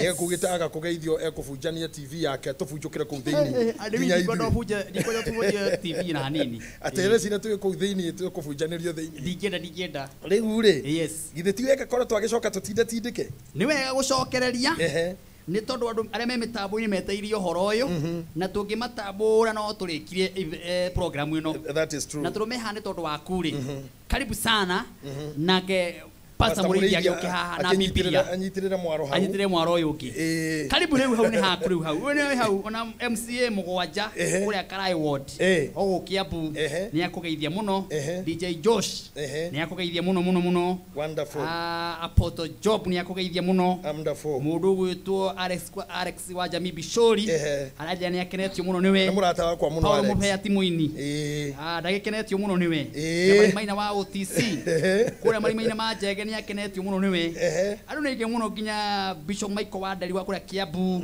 B: Ekugĩte agakũgeithio, ekũbunjania TV yake tũbunjũkĩre kũu thĩinĩ.
A: Nginya ithuĩ TV na hanini.
B: Atĩ rĩciria twĩ kũu thĩinĩ tũkũbunjanĩrio thĩinĩ.
A: Ndingĩenda.
B: Rĩu rĩ, githĩ ti wega korwo twagĩcoka tũtindatindĩke?
A: Nĩ wega gũcokereria. Nĩ tondũ andũ arĩa me mĩtambo-inĩ meteirie ũhoro ũyũ, na tũngĩmatambũra no tũrĩkirie program ĩno.
B: That is true.
A: Na tũrũme haha nĩ tondũ waku rĩ, karibu sana. Nake Pastor Mũrĩithi agĩũke haha na Bibilia
B: anyitĩrĩre mwaro hau,
A: anyitĩrĩre mwaro ũyũ ũngĩ. Karibu rĩu hau nĩ haku, rĩu hau nĩ hau. Ona MCA mũgwanja kũrĩa Karai Ward o gũkũ Kiambu nĩ akũgeithia mũno. DJ Josh nĩ akũgeithia mũno mũno mũno.
B: Wonderful.
A: Apostle Job nĩ akũgeithia mũno.
B: Wonderful.
A: Mũndũ ũgwĩtwo Alex wa Jamii Bishori aranjĩra nĩ akenetio mũno nĩwe.
B: Nĩ mũrata wakwa mũno Alex.
A: Paul Mũhea ti mũini. Ndagĩkenetio mũno nĩwe. Marimaina wa OTC kũrĩa marimaina ma Njege nĩ akenetio mũno nĩwe. Andũ nĩ aingĩ mũno, nginya Bishop Michael Wanderi wa kũrĩa Kiambu.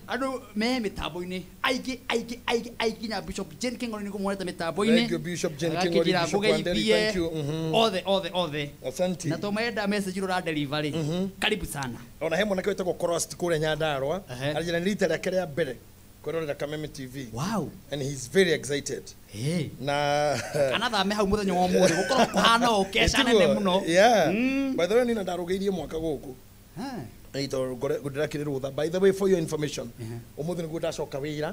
A: Andũ me mĩtambo-inĩ aingĩ aingĩ aingĩ aingĩ, nginya Bishop Jane King'ori nĩ ngũmuonete mĩtambo-inĩ.
B: Thank you Bishop Jane King'ori, Bishop Wanderi, thank you.
A: Othe othe othe.
B: Asante.
A: Na to marenda message rũra delivery. Karibu sana.
B: Ona he mwanake wĩtagwo Cross kũrĩa Nyandarua, aranjĩra nĩ rita rĩake rĩa mbere kwĩrorera Kameme TV.
A: Wow.
B: And he's very excited. Na
A: anathame hau mũthenya wa ũmũthĩ gũkorwo kũhana ũũ keca nene mũno.
B: Yeah. By the way, nina ndarũgĩirie mwaka gũkũ. Tondũ ndĩrakĩrĩ rũtha. By the way, for your information, ũmũthĩ nĩguo ndacoka wĩra.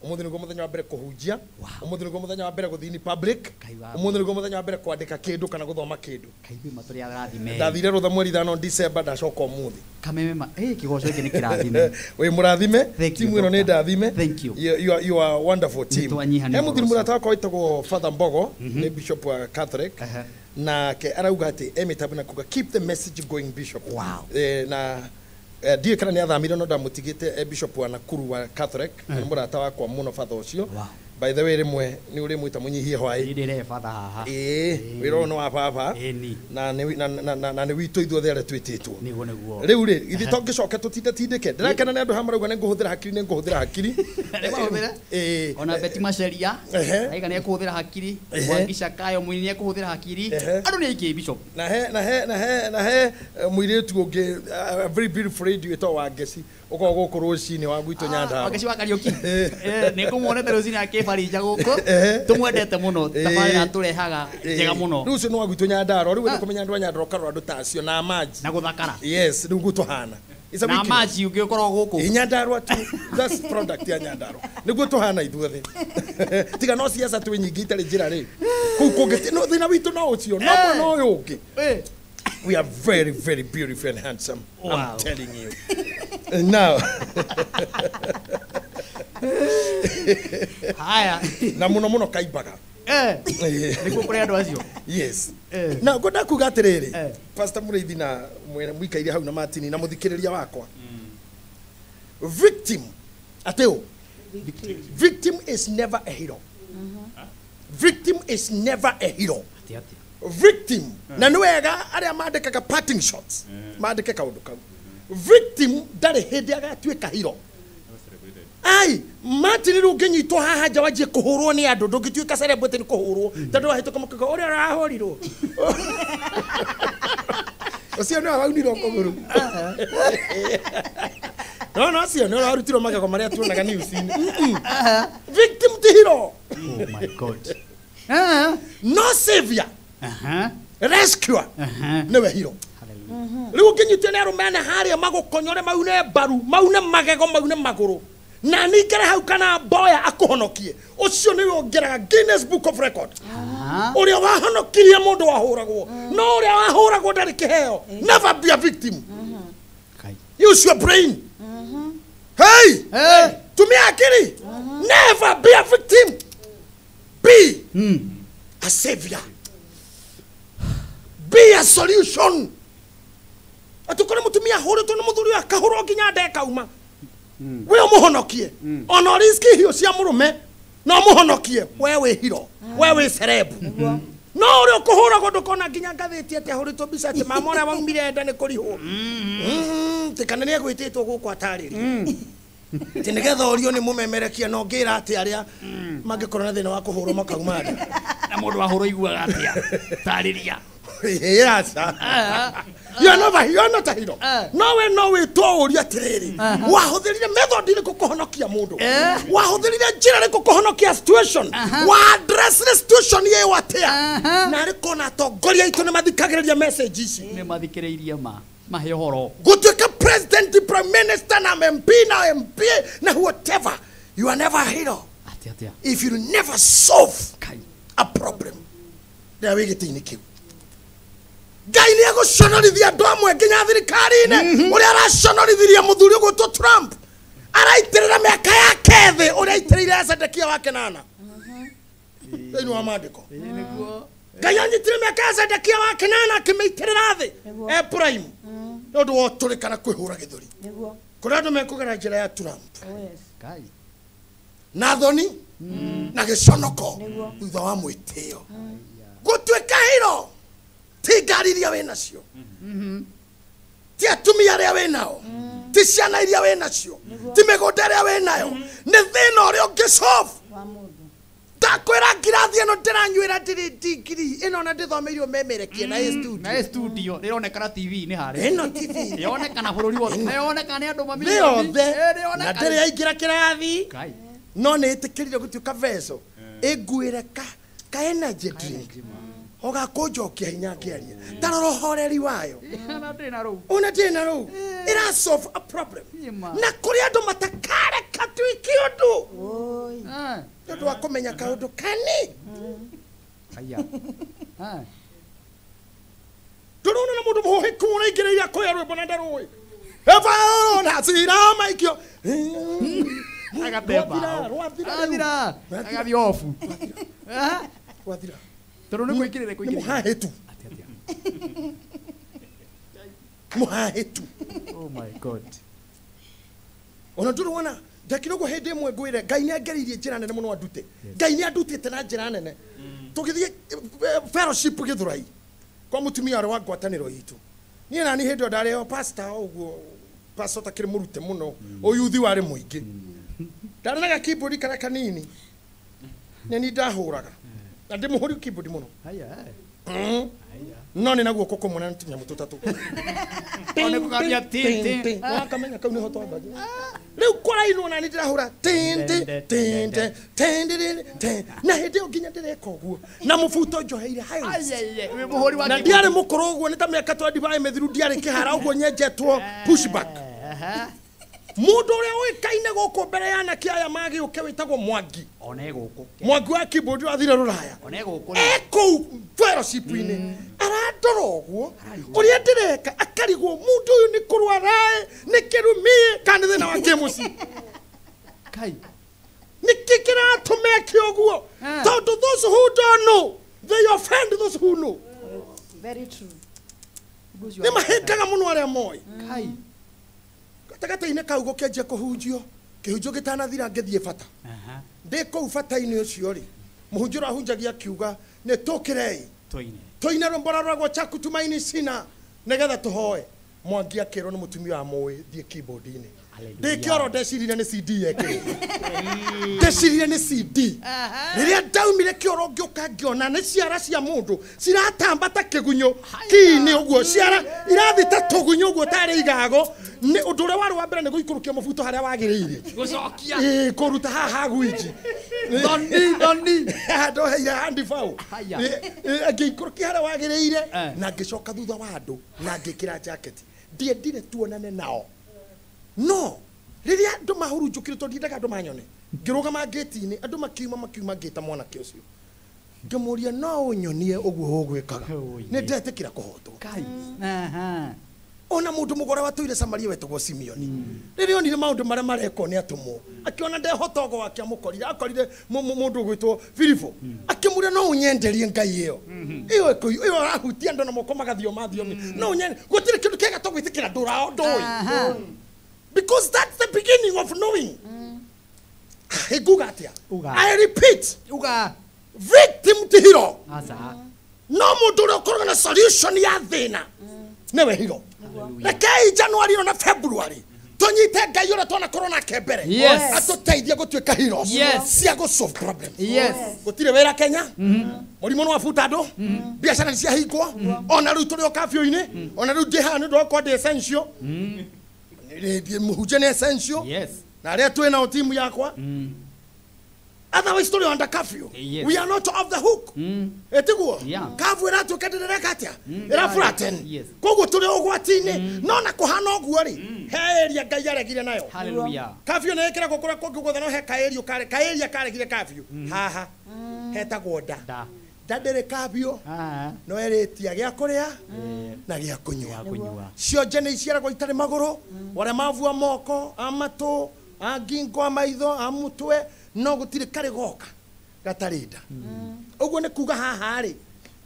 B: Ũmũthĩ nĩguo mũthenya wa mbere kũhunjia. Ũmũthĩ nĩguo mũthenya wa mbere gũthiĩ public. Ũmũthĩ nĩguo mũthenya wa mbere kwandĩka kĩndũ kana gũthoma kĩndũ. Ndathire rũtha mweri 5 December, ndacoka ũmũthĩ.
A: Kameme ma kĩgoco gĩkĩ nĩ kĩrathime.
B: Wĩ mũrathime. Timu ĩno nĩ ndathime.
A: Thank you.
B: You are wonderful team. He mũthuri mũrata wakwa wĩtagwo Father Mbogo, nĩ bishop wa Catholic. Nake arauga atĩ e mĩtambo na kuga keep the message going Bishop.
A: Wow.
B: Na ndiũĩ kana nĩ athamire no ndamũtigĩte bishop wa Nakuru wa Catholic, nĩ mũrata wakwa mũno Father ũcio. By the way, rĩmwe nĩ ũrĩmwĩta mũnyihie hwaĩ.
A: Ndĩre Father haha.
B: Wĩra ũyũ nĩ wa baba. Na nĩ witũ ithuothe arĩa twĩtĩtwo.
A: Nĩguo nĩguo.
B: Rĩu rĩ, ithuĩ tũngĩcoka tũtindatindĩke. Ndĩrakena nĩ andũ haha marauga nĩ ngũhũthĩra hakiri, nĩ ngũhũthĩra hakiri.
A: Ona Betty Maceria aiga nĩ ekũhũthĩra hakiri. Mwangi Shakayo mũini nĩ ekũhũthĩra hakiri. Andũ nĩ aingĩ Bishop.
B: Na he mũirĩtu ũngĩ, a very beautiful lady wĩtagwo Wangeci, ũkoragwo gũkũ rũcinĩ wa gwitũ Nyandarua.
A: Wangeci wa Kariũki. Nĩ ngũmuonete rũcinĩ akĩbarija gũkũ. Tũmwendete mũno, tabarĩra tũrehaga njega mũno.
B: Rĩu ũcio nĩ wa gwitũ Nyandarua. Rĩu wenda kũmenya andũ a Nyandarua ũkarora andũ ta acio na maji.
A: Na gũthakara.
B: Yes, rĩu guo tũhana.
A: Na maji ũngĩ ũkoragwo gũkũ.
B: Nyandarua tu, that's product ya Nyandarua. Nĩguo tũhana ithuothe. Tiga no siasa twĩ nyingĩ itarĩ njĩra rĩ. Kũu kũngĩ no thĩna witũ no ũcio, no mwena ũyũ ũngĩ. We are very, very beautiful and handsome.
A: Wow.
B: I'm telling you. Now,
A: Haya.
B: Na muno muno kaimbaga.
A: Nĩkuo kũrĩ andũ acio.
B: Yes. Na ngwenda kuga atĩrĩrĩ, Pastor Mũrĩithi na mũikaire hau na Martini na mũthikĩrĩria wakwa. Victim atĩũ. Victim is never a hero. Victim is never a hero. Victim na nĩ wega arĩa mandĩkaga parting shots mandĩke kaũndũ kau. Victim ndarĩ hĩndĩ agatuĩka hero. Ai, Martin rĩu ũngĩnyitwo haha nja wanjie kũhũrwo nĩ andũ ndũngĩtuĩka celebrity nĩ kũhũrwo tondũ wahĩtũka mũkĩgo ũrĩa ũrahũrirwo ũcio nĩwe waunirwo kũgũrũ. No no ũcio nĩwe warutirwo magego marĩa tuonaga news-inĩ. Victim ti hero.
A: Oh my God.
B: No savior. Rescuer. Nĩwe hero. Rĩu ũngĩnyitwo nĩ arũme ana harĩa magũkonyore maune mbaru maune magego maune magũrũ na ningere hau kana mboya akũhonokie ũcio nĩwe ũngeraga Guinness Book of Record. Ũrĩa wahonokirie mũndũ wahũragwo no ũrĩa wahũragwo ndarĩ kĩheo. Never be a victim. Use your brain. Hey, tumia akili. Never be a victim. Be a savior. Be a solution. Atukore mutumia ahũrĩtwo nĩ mũthuri akahũrwo nginya nda ĩkauma. We ũmũhonokie. Ona riski hiyo cia mũrũme no mũhonokie. We wĩ hero. We wĩ celeb. No ũrĩa ũkũhũragwo ndũkona nginya ngathĩti atĩ ahũrĩtwo mbica atĩ mama ũrĩa waumire nda nĩ kũrihwo. Atĩ kana nĩ egwĩtĩtwo gũkũ atarĩrie. Atĩ nĩgetha ũrio nĩ mũmemerekia na ũngĩra atĩ arĩa mangĩkorwo na thĩna wa kũhũrwo makauma nda.
A: Na mũndũ wahũrwo aiguaga atĩa? Tarĩria.
B: Yes. You are not a hero. No we no wĩtwo ũrio atĩrĩrĩ. Wahũthĩrire method ĩrĩkũ kũhonokia mũndũ? Wahũthĩrire njĩra ĩrĩkũ kũhonokia situation? Wa address the situation ĩyo atĩa? Na arĩ kona atongoria aitũ nĩ mathikagĩrĩria message ici.
A: Nĩ mathikĩrĩirie ma. Mahe ũhoro.
B: Gũtuĩka president, prime minister na MP na MP na whatever. You are never a hero.
A: Atĩa.
B: If you never solve a problem. Rĩrĩa wĩ gĩtĩ-inĩ kĩu. Ngai nĩ egũconorithia andũ amwe nginya thirikari-inĩ ũrĩa araconorithirie mũthuri ũgwĩtwo Trump araitĩrĩra mĩaka yake thĩ ũrĩa aitĩrĩire Zedekia wa Kenana thĩinĩ wa maandĩko. Ngai anyitire mĩaka ya Zedekia wa Kenana akĩmĩitĩrĩra thĩ e prime nĩ ũndũ wa ũtũrĩka na kwĩhũra gĩthũri. Kũrĩ andũ mekũgera njĩra ya Trump na thoni na gĩconoko thutha wa mwĩtĩo. Gũtuĩka hero ti ngari iria wĩ nacio, ti atumia arĩa wĩ nao, ti ciana iria wĩ nacio, ti mĩgũnda ĩrĩa wĩ nayo, nĩ thĩna ũrĩa ũngĩ solve. Ndakwĩra ngirathi ĩno ndĩranyuĩra ndĩrĩ ndigiri ĩno na ndĩthomeirwo memerekie na ĩ studio.
A: Na ĩ studio ĩronekana TV-inĩ harĩa.
B: Ĩno TV.
A: Ĩronekana bũrũri wothe. Ĩronekana nĩ andũ mamirioni.
B: Thĩ yothe. Na ndĩrĩ yaingĩra kĩrathi. No nĩ ĩtĩkĩrire gũtuĩka vessel. Ĩnguĩre ka energy drink. Ũgakũnjokia hinya ngĩaria. Ta rora ũhoreri wayo. Ona ndĩrĩ na rũu. Ĩra solve a problem. Na kũrĩ andũ matakareka tuĩke ũndũ. Nĩ ũndũ wa kũmenya kaũndũ kani. Ndũrona na mũndũ mũhĩku ũraingĩrĩire akũya rwĩmbo na ndarũĩ. Eba na cira maikio.
A: Agatemba.
B: Rwathira.
A: Agathiĩ ofu.
B: Rwathira.
A: Tondũ nĩ gwĩkĩrĩre
B: Nĩ mũhahĩtu. Mũhahĩtu.
A: Oh my God.
B: Ona ndũrona ndekire ũguo hĩndĩ ĩmwe ngwĩre Ngai nĩ angereirie njĩra nene mũno andute. Ngai nĩ andutĩte na njĩra nene. Tũgĩthiĩ fellowship Gĩthũrai kwa mũtumia ũrĩa wa ngwatanĩro itũ. Niĩ nani hĩndĩ ĩyo ndarĩ o pastor ũguo pastor ũtakĩrĩ mũrute mũno ũyuthi warĩ mũingĩ. Ndarĩ na gakeyboard karĩa kanini. Nĩ niĩ ndahũraga. Na ndĩmũhũri keyboard mũno. No nĩ na guoko kũmwe na tũnyamũ tũtatũ.
A: One kũgambia tin tin.
B: Wakamenya kau nĩho twambagia. Rĩu kũrainwo na nĩ ndĩrahũra tin tin tin tin tin tin na hĩndĩ ĩyo nginya ndĩreka ũguo na mũbuto njoheire high waist.
A: Wĩ mũhũri wa
B: Na ndiarĩ mũkũrũ ũguo nĩ ta mĩaka 25 mĩthiru ndiarĩ kĩhara ũguo nyenjetwo pushback. Mũndũ ũrĩa ũĩkaine gũkũ mbere ya anake aya magĩũke wĩtagwo Mwangi.
A: One gũkũ.
B: Mwangi wa keyboard wathire rũraya.
A: One gũkũ.
B: Ekũu fellowship-inĩ arandora ũguo ũrĩa ndĩreka akarigwo mũndũ ũyũ nĩ kũrwara ĩ nĩ kĩrumi kana nĩ thĩna wa kĩmũciĩ.
A: Kai.
D: Meke ũguo. Tondũ those who don't know, they offend those who know.
E: Very true.
D: Nĩ mahĩngaga mũno arĩa moĩ. Gatagatĩ-inĩ kau gũkĩanjia kũhunjio, kĩhunjio gĩtanathira ngĩthiĩ bata. Ndĩ kũu bata-inĩ ũcio rĩ, mũhunjia ũrĩa ahunjagia akiuga nĩ tũkĩrei tũine rwĩmbo rũrĩa chaku tumaini sina nĩgetha tũhoe. Mwangi akĩrwo nĩ mũtumia wa mũĩ thiĩ keyboard-inĩ. Ndĩ kĩoro ndecirire nĩ CD yekĩrwo. Ndecirire nĩ CD. Rĩrĩa ndaumire kĩoro ngĩũka ngĩona nĩ ciara cia mũndũ ciratamba ta kĩgunyũ kii-inĩ ũguo, ciara irathiĩ ta tũgunyũ ũguo tarĩ igago. Nĩ ũndũ ũrĩa warĩ wa mbere nĩ gũikũrũkia mũbuto harĩa wagĩrĩire.
A: Gũcokia.
D: Ĩĩ, kũruta haha gwinji.
A: Thoni.
D: Ndoheire handi bau. Ngĩikũrũkia harĩa wagĩrĩire na ngĩcoka thutha wa andũ na ngĩkĩra jacket. Ndiendire tuonane nao. No, rĩrĩa andũ mahurunjũkire tondũ ndiendaga andũ manyone, ngĩrũgama ngĩti-inĩ, andũ makiuma ngĩta mwanake ũcio. Ngĩmũria no ũnyonie ũguo ũgwĩkaga. Nĩ ndetĩkĩra kũhotwo. Ona mũndũ mũgore watũire Samaria wetagwo Simeoni. Rĩrĩa onire maũndũ marĩa marekwo nĩ atũmwo, akĩona ndehota ũgo wake amũkorire, akorire mũndũ ũgwĩtwo Filipo. Akĩmũria no ũnyenderie Ngai ĩyo. Ĩyo ĩyo arahutia andũ na moko magathio mathiomi. No ũnyende, gũtirĩ kĩndũ kĩega ta gwĩtĩkĩra ndũrao ndũĩ. Because that's the beginning of knowing. Nguga atia? I repeat.
A: Uga.
D: Victim ti hero.
A: Aca.
D: No mũndũ ũrĩa ũkoragwo na solution ya thĩna nĩwe hero. Rekei January na February tũnyite Ngai ũrĩa twanakorwo nake mbere.
A: Yes.
D: Atũteithie gũtuĩka heroes.
A: Yes.
D: Cia gũ solve problems.
A: Yes.
D: Gũtirĩ wĩra Kenya. Mũrimũ nĩ wabuta andũ. Biacara nĩ ciahingwo. Ona rĩu tũrĩ o curfew-inĩ. Ona rĩu ndĩ haha nĩ ũndũ wa gũkorwo ndĩ essential. Mũhunjia nĩ essential.
A: Yes.
D: Na arĩa twĩ nao timu yakwa. Otherwise tũrĩ under curfew.
A: Yes.
D: We are not off the hook. Ĩtiguo?
A: Yeah.
D: Curfew ĩratuĩka ndĩreka atĩa? Ĩra flatten.
A: Yes.
D: Koguo tũrĩ ũgwati-inĩ. No na kũhana ũguo rĩ, he area Ngai aregire nayo.
A: Hallelujah.
D: Curfew nĩ ĩkĩragwo kũrĩa kũngĩ guothe no he kaeria karegire curfew. Haha hetagwo nda.
A: Nda.
D: Nda ndĩrĩ curfew. No ĩrĩtia gĩa kũrĩa na gĩa kũnyua. Cionje nĩ iciaragwo itarĩ magũrũ, warĩa mavua moko, a matũ, a ngingo, a maitho, a mũtwe, no gũtirĩ karĩ goka gatarĩ nda. Ũguo nĩ kuga haha rĩ,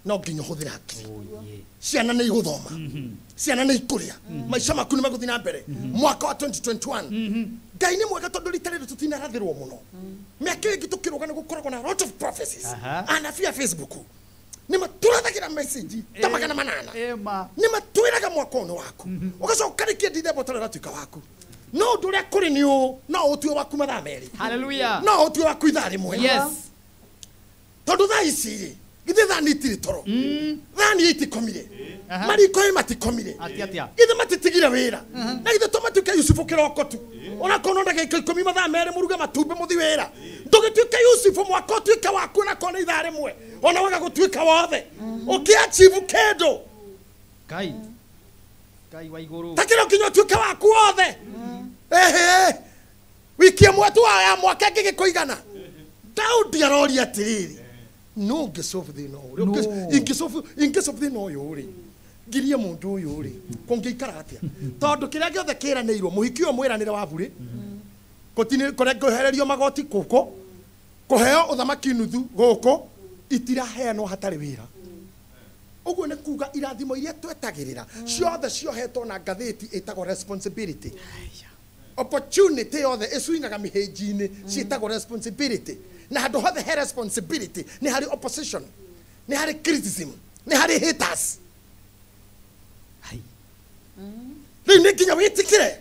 D: no nginya ũhũthĩre hakiri. Ciana nĩ igũthoma, ciana nĩ ikũrĩa, maica maku nĩ megũthiĩ na mbere. Mwaka wa 2021 Ngai nĩ mwega tondũ rita rĩrĩ tũtinarathĩrwo mũno. Mĩaka ĩngĩ tũkĩrũga nĩ gũkoragwo na lot of prophecies. Anabii a Facebook nĩ matũrathagĩra message ta 800. Nĩ matwĩraga mwaka ũyũ nĩ waku. Ũgacoka ũkarĩkia ndithemba ũtarĩ ũratuĩka waku. No ũndũ ũrĩa kũrĩ nĩ ũũ, no ũtue waku mathaa merĩ.
A: Hallelujah.
D: No ũtue waku ithaa rĩmwe.
A: Yes.
D: Tondũ thaa ici rĩ, githĩ thani itirĩ toro. Thani itikomire. Mariko matikomire. Githĩ matitigire wĩra. Na githĩ to matuĩke Yusufu kĩroko tu. Onakorwo no ndagĩka 10 mathaa merĩ mũruge matumbĩ mũthiĩ wĩra. Ndũgĩtuĩke Yusufu mwaka ũtuĩke waku onakorwo nĩ ithaa rĩmwe. Ona waga gũtuĩka wothe. Ũkĩachieve kĩndũ.
A: Ngai. Ngai wa igũrũ.
D: Ta kĩro nginya ũtuĩke waku wothe. Ehe. Wiki ĩmwe tu ya mwaka ĩngĩgĩkũigana. Daudi aroria atĩrĩrĩ, no ngĩsolve thĩna ũyũ. Ingĩsolve thĩna ũyũ rĩ, ngirie mũndũ ũyũ rĩ, kũngĩikara atĩa? Tondũ kĩrĩa gĩothe kĩranĩirwo, mũhiki ũyũ mwĩranĩre wa burĩ, kũhererio magoti gũkũ, kũheo ũthamaki nuthu gũkũ, itiraheanwo hatarĩ wĩra. Ũguo nĩ kuga irathimo iria twetagĩrĩra ciothe ciohetwo na ngathĩti ĩtagwo responsibility. Opportunity yothe ĩcuingaga mĩhĩnji-inĩ ciĩtagwo responsibility. Na handũ hothe he responsibility nĩ harĩ opposition, nĩ harĩ criticism, nĩ harĩ haters. Rĩu nĩ nginya wĩtĩkĩre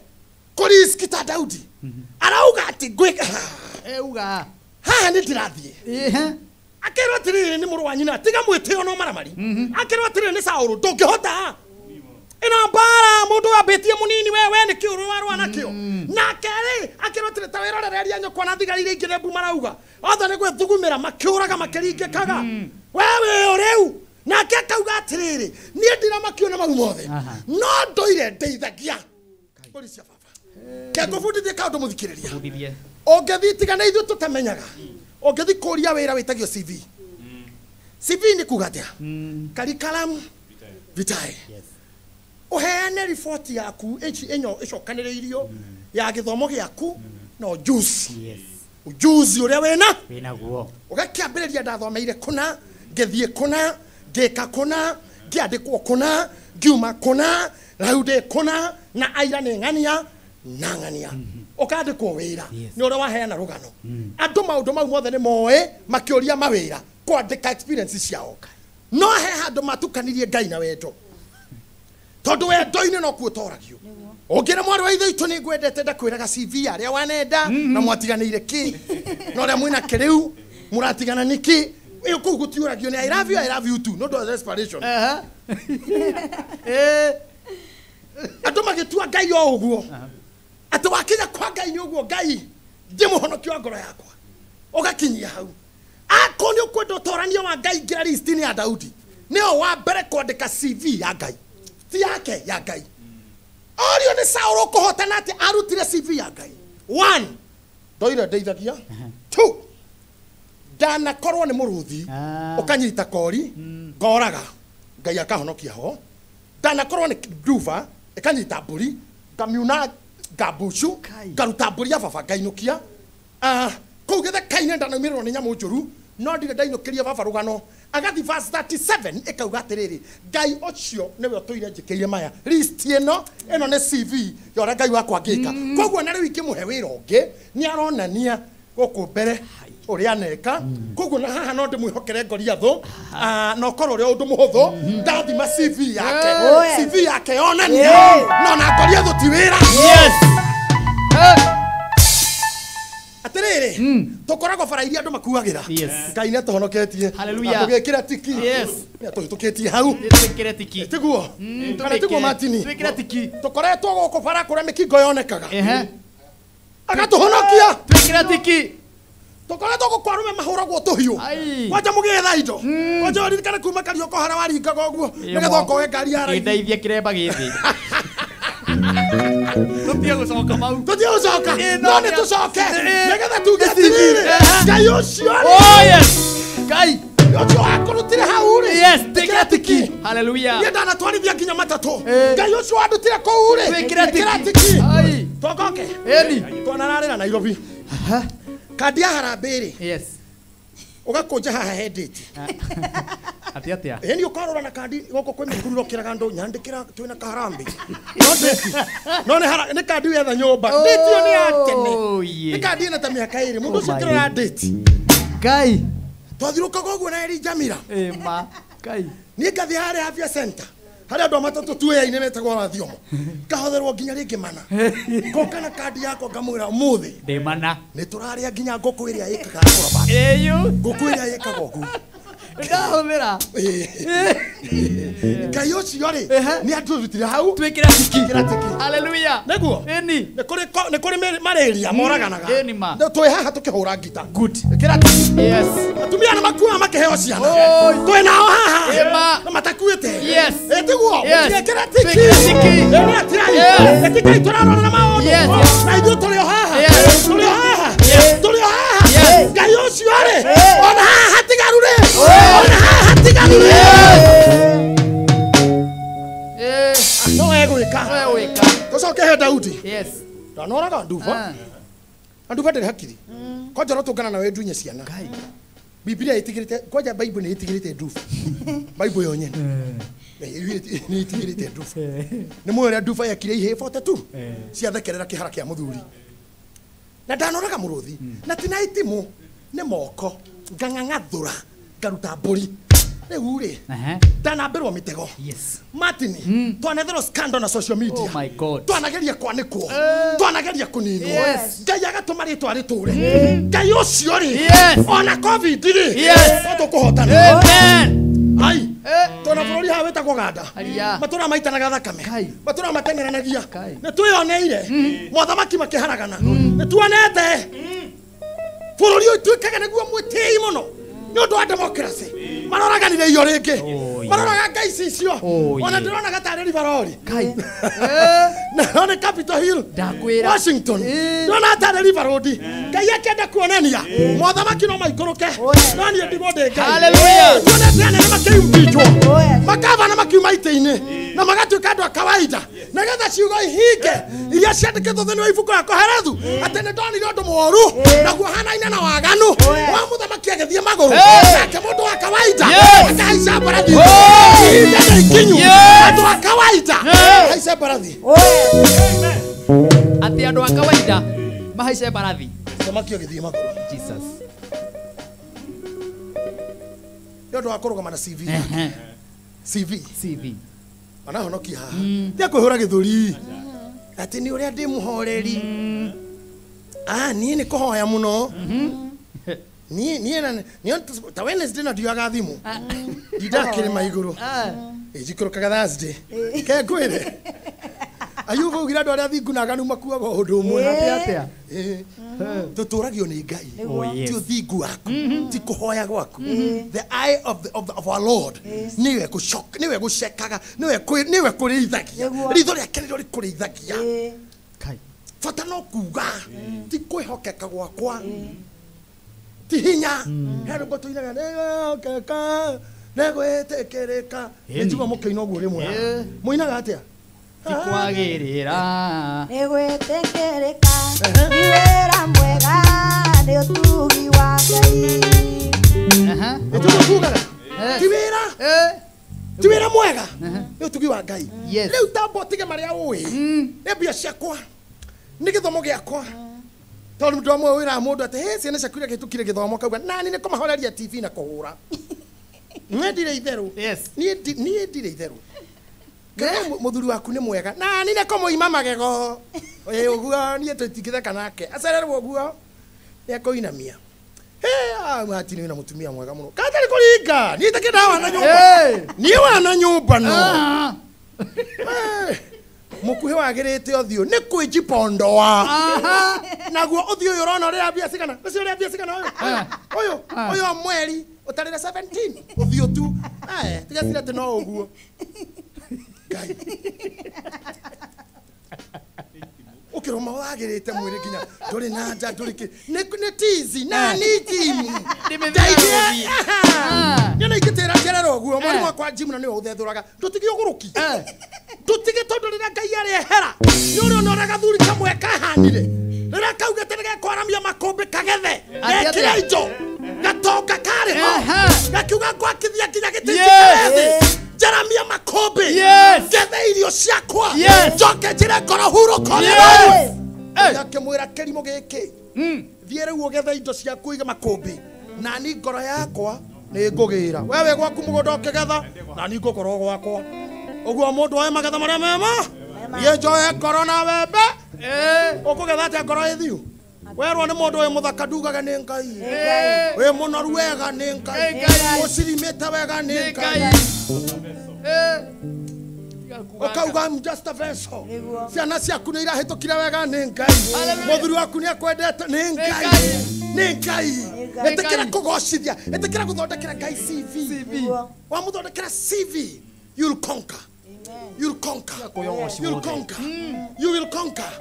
D: kũriski ta Daudi. Arauga atĩ ngwĩka
A: Euga.
D: Haha nĩ ndĩrathiĩ. Akerwo atĩrĩrĩ nĩ mũrũ wa nyina, tiga mwĩtĩo no maramari. Akerwo atĩrĩrĩ nĩ Saũlũ, ndũngĩhota. Ĩno mbara mũndũ wambĩtie mũnini we nĩ kĩũrũ warũa nakĩo. Nake rĩ akerwo atĩrĩ ta wĩrorereria nyũkwa na thigari iria ingĩ nĩ mbu marauga. Othe nĩ gwĩthugumĩra makĩũraga makĩringĩkaga. We wĩ ũ rĩu? Nake akauga atĩrĩrĩ, niĩ ndiramakio na mau mothe. No ndũire ndeithagia mbũri cia baba. Ke ngũbundithie kaũndũ mũthikĩrĩria. Ũngĩthiĩ tiga na ithuĩ tũtamenyaga. Ũngĩthiĩ kũria wĩra wĩtagio CV. CV nĩ kuga atĩa? Curriculum vitae. Ũheane riboti yaku ĩno ĩcokanĩrĩirio ya gĩthomo gĩaku no juice. Ujuzi ũrĩa wĩna
A: Wĩnaguo.
D: Ũgakĩambĩrĩria ndathomeire kũna, ngĩthiĩ kũna, ngĩka kũna, ngĩandĩkwo kũna, ngiuma kũna, rĩu ndĩ kũna, na aira nĩ ng'ania na ng'ania. Ũkandĩkwo wĩra nĩ ũrĩa waheana rũgano. Andũ maũndũ mau mothe nĩ moĩ makĩũria mawĩra kwandĩka experience ciao. No he handũ matukanirie Ngai na wendo. Tondũ wendo-inĩ no kuo ũtoragio. Ũngĩra mwarĩ wa ithe witũ nĩ ngwendete ndakwĩraga CV arĩa wanenda na mwatiganĩire kĩ na ũrĩa mwĩna kĩrĩu mũratigana nĩkĩ ĩyo kũu gũtiũragio nĩ I love you too no ũndũ wa desperation. Andũ magĩtua Ngai o ũguo atĩ wakinya kwa Ngai nĩ ũguo Ngai ndĩ mũhonoki wa ngoro yakwa ũgakinyia hau. Akorwo nĩ ũkwenda ũtorania wa Ngai ingĩra list-inĩ ya Daudi nĩo wa mbere kwandĩka CV ya Ngai ti yake ya Ngai. Orio nĩ Saũlũ kũhotana atĩ arutire CV ya Ngai. 1 ndoire ndeithagia. 2 ndanakorwo nĩ mũrũthi ũkanyita kori ngoraga Ngai akahonokia ho. Ndanakorwo nĩ nduba ĩkanyita mbũri ngamiuna ngambucu ngaruta mbũri ya baba ngainũkia. Kũu gĩthaka-inĩ ndanaumĩrĩrwo nĩ nyamũ njũru no ndirĩ ndainũkĩria baba rũgano. Agathi verse 37 ĩkauga atĩrĩrĩ Ngai ũcio nĩwe ũtũire njĩkĩire maya list ĩno ĩno nĩ CV ya ũrĩa Ngai wakwa angĩka. Koguo na rĩu ingĩmũhe wĩra ũngĩ nĩ aronania gũkũ mbere ũrĩa aneka. Koguo na haha no ndĩmwĩhokere Goliathũ na ũkorwo ũrĩ ũndũ mũhũthũ ndathima CV yake. CV yake yonania no na Goliathũ ti wĩra.
A: Yes.
D: Atĩrĩrĩ tũkoragwo bara iria andũ makuagĩra. Ngai nĩ atũhonoketie. Tũgĩkĩra tiki. Nĩ atũhĩtũkĩtie hau.
A: Twĩkĩre tiki.
D: Tiguo. Kana tiguo Martini.
A: Twĩkĩre tiki.
D: Tũkoretwo gũkũ bara kũrĩa mĩkingo yonekaga. Agatũhonokia.
A: Twĩkĩre tiki.
D: Tũkoretwo gũkũ arũme mahũragwo tũhiũ. Kwanja mũgĩetha indo. Kwanja ũririkane kuma Kariũko harĩa waringaga ũguo nĩgetha ũkoe ngari ya raithi.
A: Ĩndeithie kĩremba gĩthĩ. Tũtige gũcoka mau.
D: Tũtige gũcoka. No nĩ tũcoke. Nĩgetha tuge atĩrĩrĩ Ngai ũcio rĩ.
A: Oh yes. Ngai
D: ũcio wakũrutire hau rĩ.
A: Yes, twĩkĩre tiki. Hallelujah.
D: Niĩ ndanatwarithia nginya matatũ. Ngai ũcio wandutire kũu rĩ.
A: Twĩkĩre tiki.
D: Tũgoke.
A: Ĩni.
D: Twanararĩra Nairobi. Kandi ya harambee rĩ.
A: Yes.
D: Ũgakũnja haha he date.
A: Atĩ atĩa?
D: Ĩni ũkarora na kandi gũkũ kwĩ mĩkururo kĩraga andũ nyandĩkĩra twĩna kaharambee. No date. No nĩ kandi wetha nyũmba. Date ĩyo nĩ ya tene. Nĩ kandi ĩna ta mĩaka ĩrĩ. Mũndũ ũcio ũkĩrora date.
A: Ngai.
D: Twathiũrũrũkaga ũguo na Elijah Jamila.
A: Ĩma. Ngai.
D: Niĩ ngathiĩ harĩa Afya Center. Harĩa andũ a matatũ tuoya-inĩ metagwo Rathiomo. Ngahotherwo nginya rĩngĩ mana. Ngoka na kandi yakwa ngamwĩra ũmũthĩ.
A: Ndĩ mana.
D: Nĩ tũrarĩa nginya ngũkũ ĩrĩa ĩkaga kũraba.
A: Ĩyũ.
D: Ngũkũ ĩrĩa ĩkaga ũguo.
A: Ndahũthĩra.
D: Ngai ũcio rĩ nĩ atũrutire hau.
A: Twĩkĩre tiki. Hallelujah.
D: Nĩguo.
A: Ĩni.
D: Nĩ kũrĩ malaria moraganaga.
A: Ĩni ma.
D: Twĩ haha tũkĩhũra ngita.
A: Good.
D: Ĩkĩra tiki.
A: Yes.
D: Atumia nĩ makuaga makĩheo ciana. Twĩ nao haha.
A: Ĩma.
D: Na matakuĩte.
A: Yes.
D: Ĩtiguo. Ĩkĩra tiki.
A: Twĩkĩre tiki.
D: Yes. Ĩtikai tũrarora maũndũ.
A: Yes.
D: Na ithuĩ tũrĩ o haha. Tũrĩ o haha. Tũrĩ o haha. Ngai ũcio rĩ ona haha hatigaru rĩ. Ona haha hatigaru rĩ. No egwĩka.
A: No egwĩka.
D: Tũcoke he Daudi.
A: Yes.
D: Ndanoraga nduba. Nduba ndĩrĩ hakiri. Kwanja no tũngana nawe ndunye ciana. Biblia ĩtigĩrĩte kwanja Bible nĩ ĩtigĩrĩte nduba. Bible yo nyene. Nĩ ĩtigĩrĩte nduba. Nĩ mũĩ ũrĩa nduba yekire ihĩĩ 42 ciathekerera kĩhara kĩa mũthuri. Na ndanoraga mũrũthi na ti na itimũ nĩ moko ngang'ang'athũra ngaruta mbũri. Rĩu rĩ ndanambĩrwo mĩtego.
A: Yes.
D: Martin twanetherwo scandal na social media.
A: Oh my God.
D: Twanageria kwanĩkwo. Twanageria kũninwo.
A: Yes.
D: Ngai agatũma rĩtwa rĩtũre. Ngai ũcio rĩ ona COVID rĩ
A: Yes.
D: no tũkũhotana.
A: Amen.
D: Ai. Tona bũrũri haha wĩtagwo Ganda. Matũra maitanaga thakame. Matũra mateng'eranagia. Nĩ twĩoneire mothamaki makĩharagana. Nĩ tuonete bũrũri ũyũ tuĩkaga nĩguo mwĩtĩi mũno nĩ ũndũ wa democracy. Maroraganire iyo rĩngĩ. Maroraga ngai icio. Ona ndĩronaga tarĩ River.
A: Ngai.
D: Na no nĩ Capitol Hill.
A: Ndakwĩra.
D: Washington. Ndĩrona tarĩ River Road. Ngai akĩenda kuonania mothamaki no maikũrũke. No niĩ ndigwo ndĩ Ngai.
A: Hallelujah.
D: Tuonete anene makĩimpeachwo. Makavana makiuma itĩ-inĩ. Na magatuĩka andũ a kawaida. Nĩgetha ciugo ihinge iria ciandĩkĩtwo thĩinĩ wa ibuku rĩa Kohelethu atĩ nĩ ndonire ũndũ mũũru naguo hanaine na waganu wa mũthamaki agĩthiĩ magũrũ nake mũndũ wa kawaida akahaica mbarathi. Ihinda nĩ ikinyu andũ a kawaida haice mbarathi.
A: Atĩ andũ a kawaida mahaice mbarathi.
D: Mũthamaki agĩthiĩ magũrũ.
A: Jesus.
D: Nĩ ũndũ wa kũrũgama na CV. CV.
A: CV.
D: Anahonokia haha. Tia kwĩhũra gĩthũri. Atĩ nĩ ũrĩa ndĩ mũhoreri. Ah, niĩ nĩ kũhoya mũno. Niĩ na niĩ ta Wednesday na ndioyaga thimũ. Ndindakĩrĩma igũrũ. Njikũrũkaga Thursday. Ke ngwĩre. Ayubu augire andũ arĩa athingu na aganu makuaga o ũndũ ũmwe.
A: Atĩa?
D: Tũtũragio nĩ Ngai.
A: Oh, yes.
D: Ti ũthingu waku, ti kũhoya gwaku. The eye of our Lord nĩwe gũcoka, nĩwe gũcekaga, nĩwe kũrĩithagia. Ritho rĩake nĩrĩo rĩkũrĩithagia.
A: Kai.
D: Bata no kuga ti kwĩhokeka gwakwa, ti hinya. He rwĩmbo tũinaga nĩwĩhokeka nĩgwĩtĩkĩrĩka. Nĩnjigua mũkĩina ũguo rĩmwe. Mũinaga atĩa?
A: Ti kwagĩrĩra.
E: Nĩgwĩtĩkĩrĩka nĩ wĩra mwega nĩ ũtugi wa Ngai.
D: Nĩtũguo tugaga ti wĩra, ti wĩra mwega nĩ ũtugi wa Ngai. Rĩu tamba ũtige marĩa ũĩ nĩ mbia ciakwa, nĩ gĩthomo gĩakwa. Tondũ mũndũ ũmwe wĩraga mũndũ atĩ hĩ ciana ciaku iria kĩhĩtũkire gĩthomo kauga nani nĩ kũmahoreria TV na kũhũra. Niĩ ndirĩ itherũ. Niĩ ndirĩ itherũ. Kana mũthuri waku nĩ mwega nani nĩ kũmũima magego. Ĩ ũguo niĩ tũtingĩtheka nake acererwo ũguo nĩ ekũinamia. Hĩ wĩ na mũtumia mwega mũno katarĩ kũringa niĩ itakĩendaga wana nyũmba. Niĩ wana nyũmba no mũkuhĩ wagĩrĩte ũthiũ nĩ kwĩnjipondoa. Naguo ũthiũ ũyũ ũrona ũrĩa mbia cigana, ũcio ũrĩa mbia cigana ũyũ ũyũ mweri ũtarĩre 17 ũthiũ tu. Tigacira atĩ no ũguo. Ngai. Ũkĩrũma wagĩrĩte mwĩrĩ nginya ndũrĩ na nja ndũrĩ kĩ nĩ tizi na nĩ jimu. Niĩ nĩ ingĩtĩra njerera ũguo mwarimũ wakwa jimu na nĩwe ũthethũraga ndũtige ũgũrũki. Ndũtige tondũ rĩrĩa Ngai arehera nĩ ũrĩ ona ũrĩa gathuri kamwe kahanire rĩrĩa kaugĩte nĩgekwaramia makũmbĩ kagethe gekĩre indo gatonga karĩ ho gakiuga ngwakithia nginya gĩtĩ njikare thĩ njaramia makũmbĩ ngethe irio ciakwa njoke njĩre ngoro hurũka ũrĩa. Akĩmwĩra kĩrimũ gĩkĩ thiĩ rĩu ũgethe indo ciaku ũige makũmbĩ nani ngoro yakwa nĩ ngũgĩra. We wĩ gwaku mũgũnda ũkĩgetha nani ngũkorwo gwakwa. Ũguo mũndũ oe magetha marĩa mema niĩ njoe ngoro na wembe. Ũkũgetha atĩa ngoro ĩthiũ? Werwo nĩ mũndũ wĩ mũthaka ndugaga nĩ Ngai, wĩ mũnoru wega nĩ Ngai, ũcirimĩte wega nĩ Ngai. Ũkauga I'm just a vessel. Ciana ciaku nĩ irahĩtũkire wega nĩ Ngai, mũthuri waku nĩ akwendete nĩ Ngai, nĩ Ngai. Ĩtĩkĩra kũgocithia, ĩtĩkĩra gũthondekera Ngai CV. Wamũthondekera CV, you'll conquer. You'll conquer. You'll conquer. You will conquer.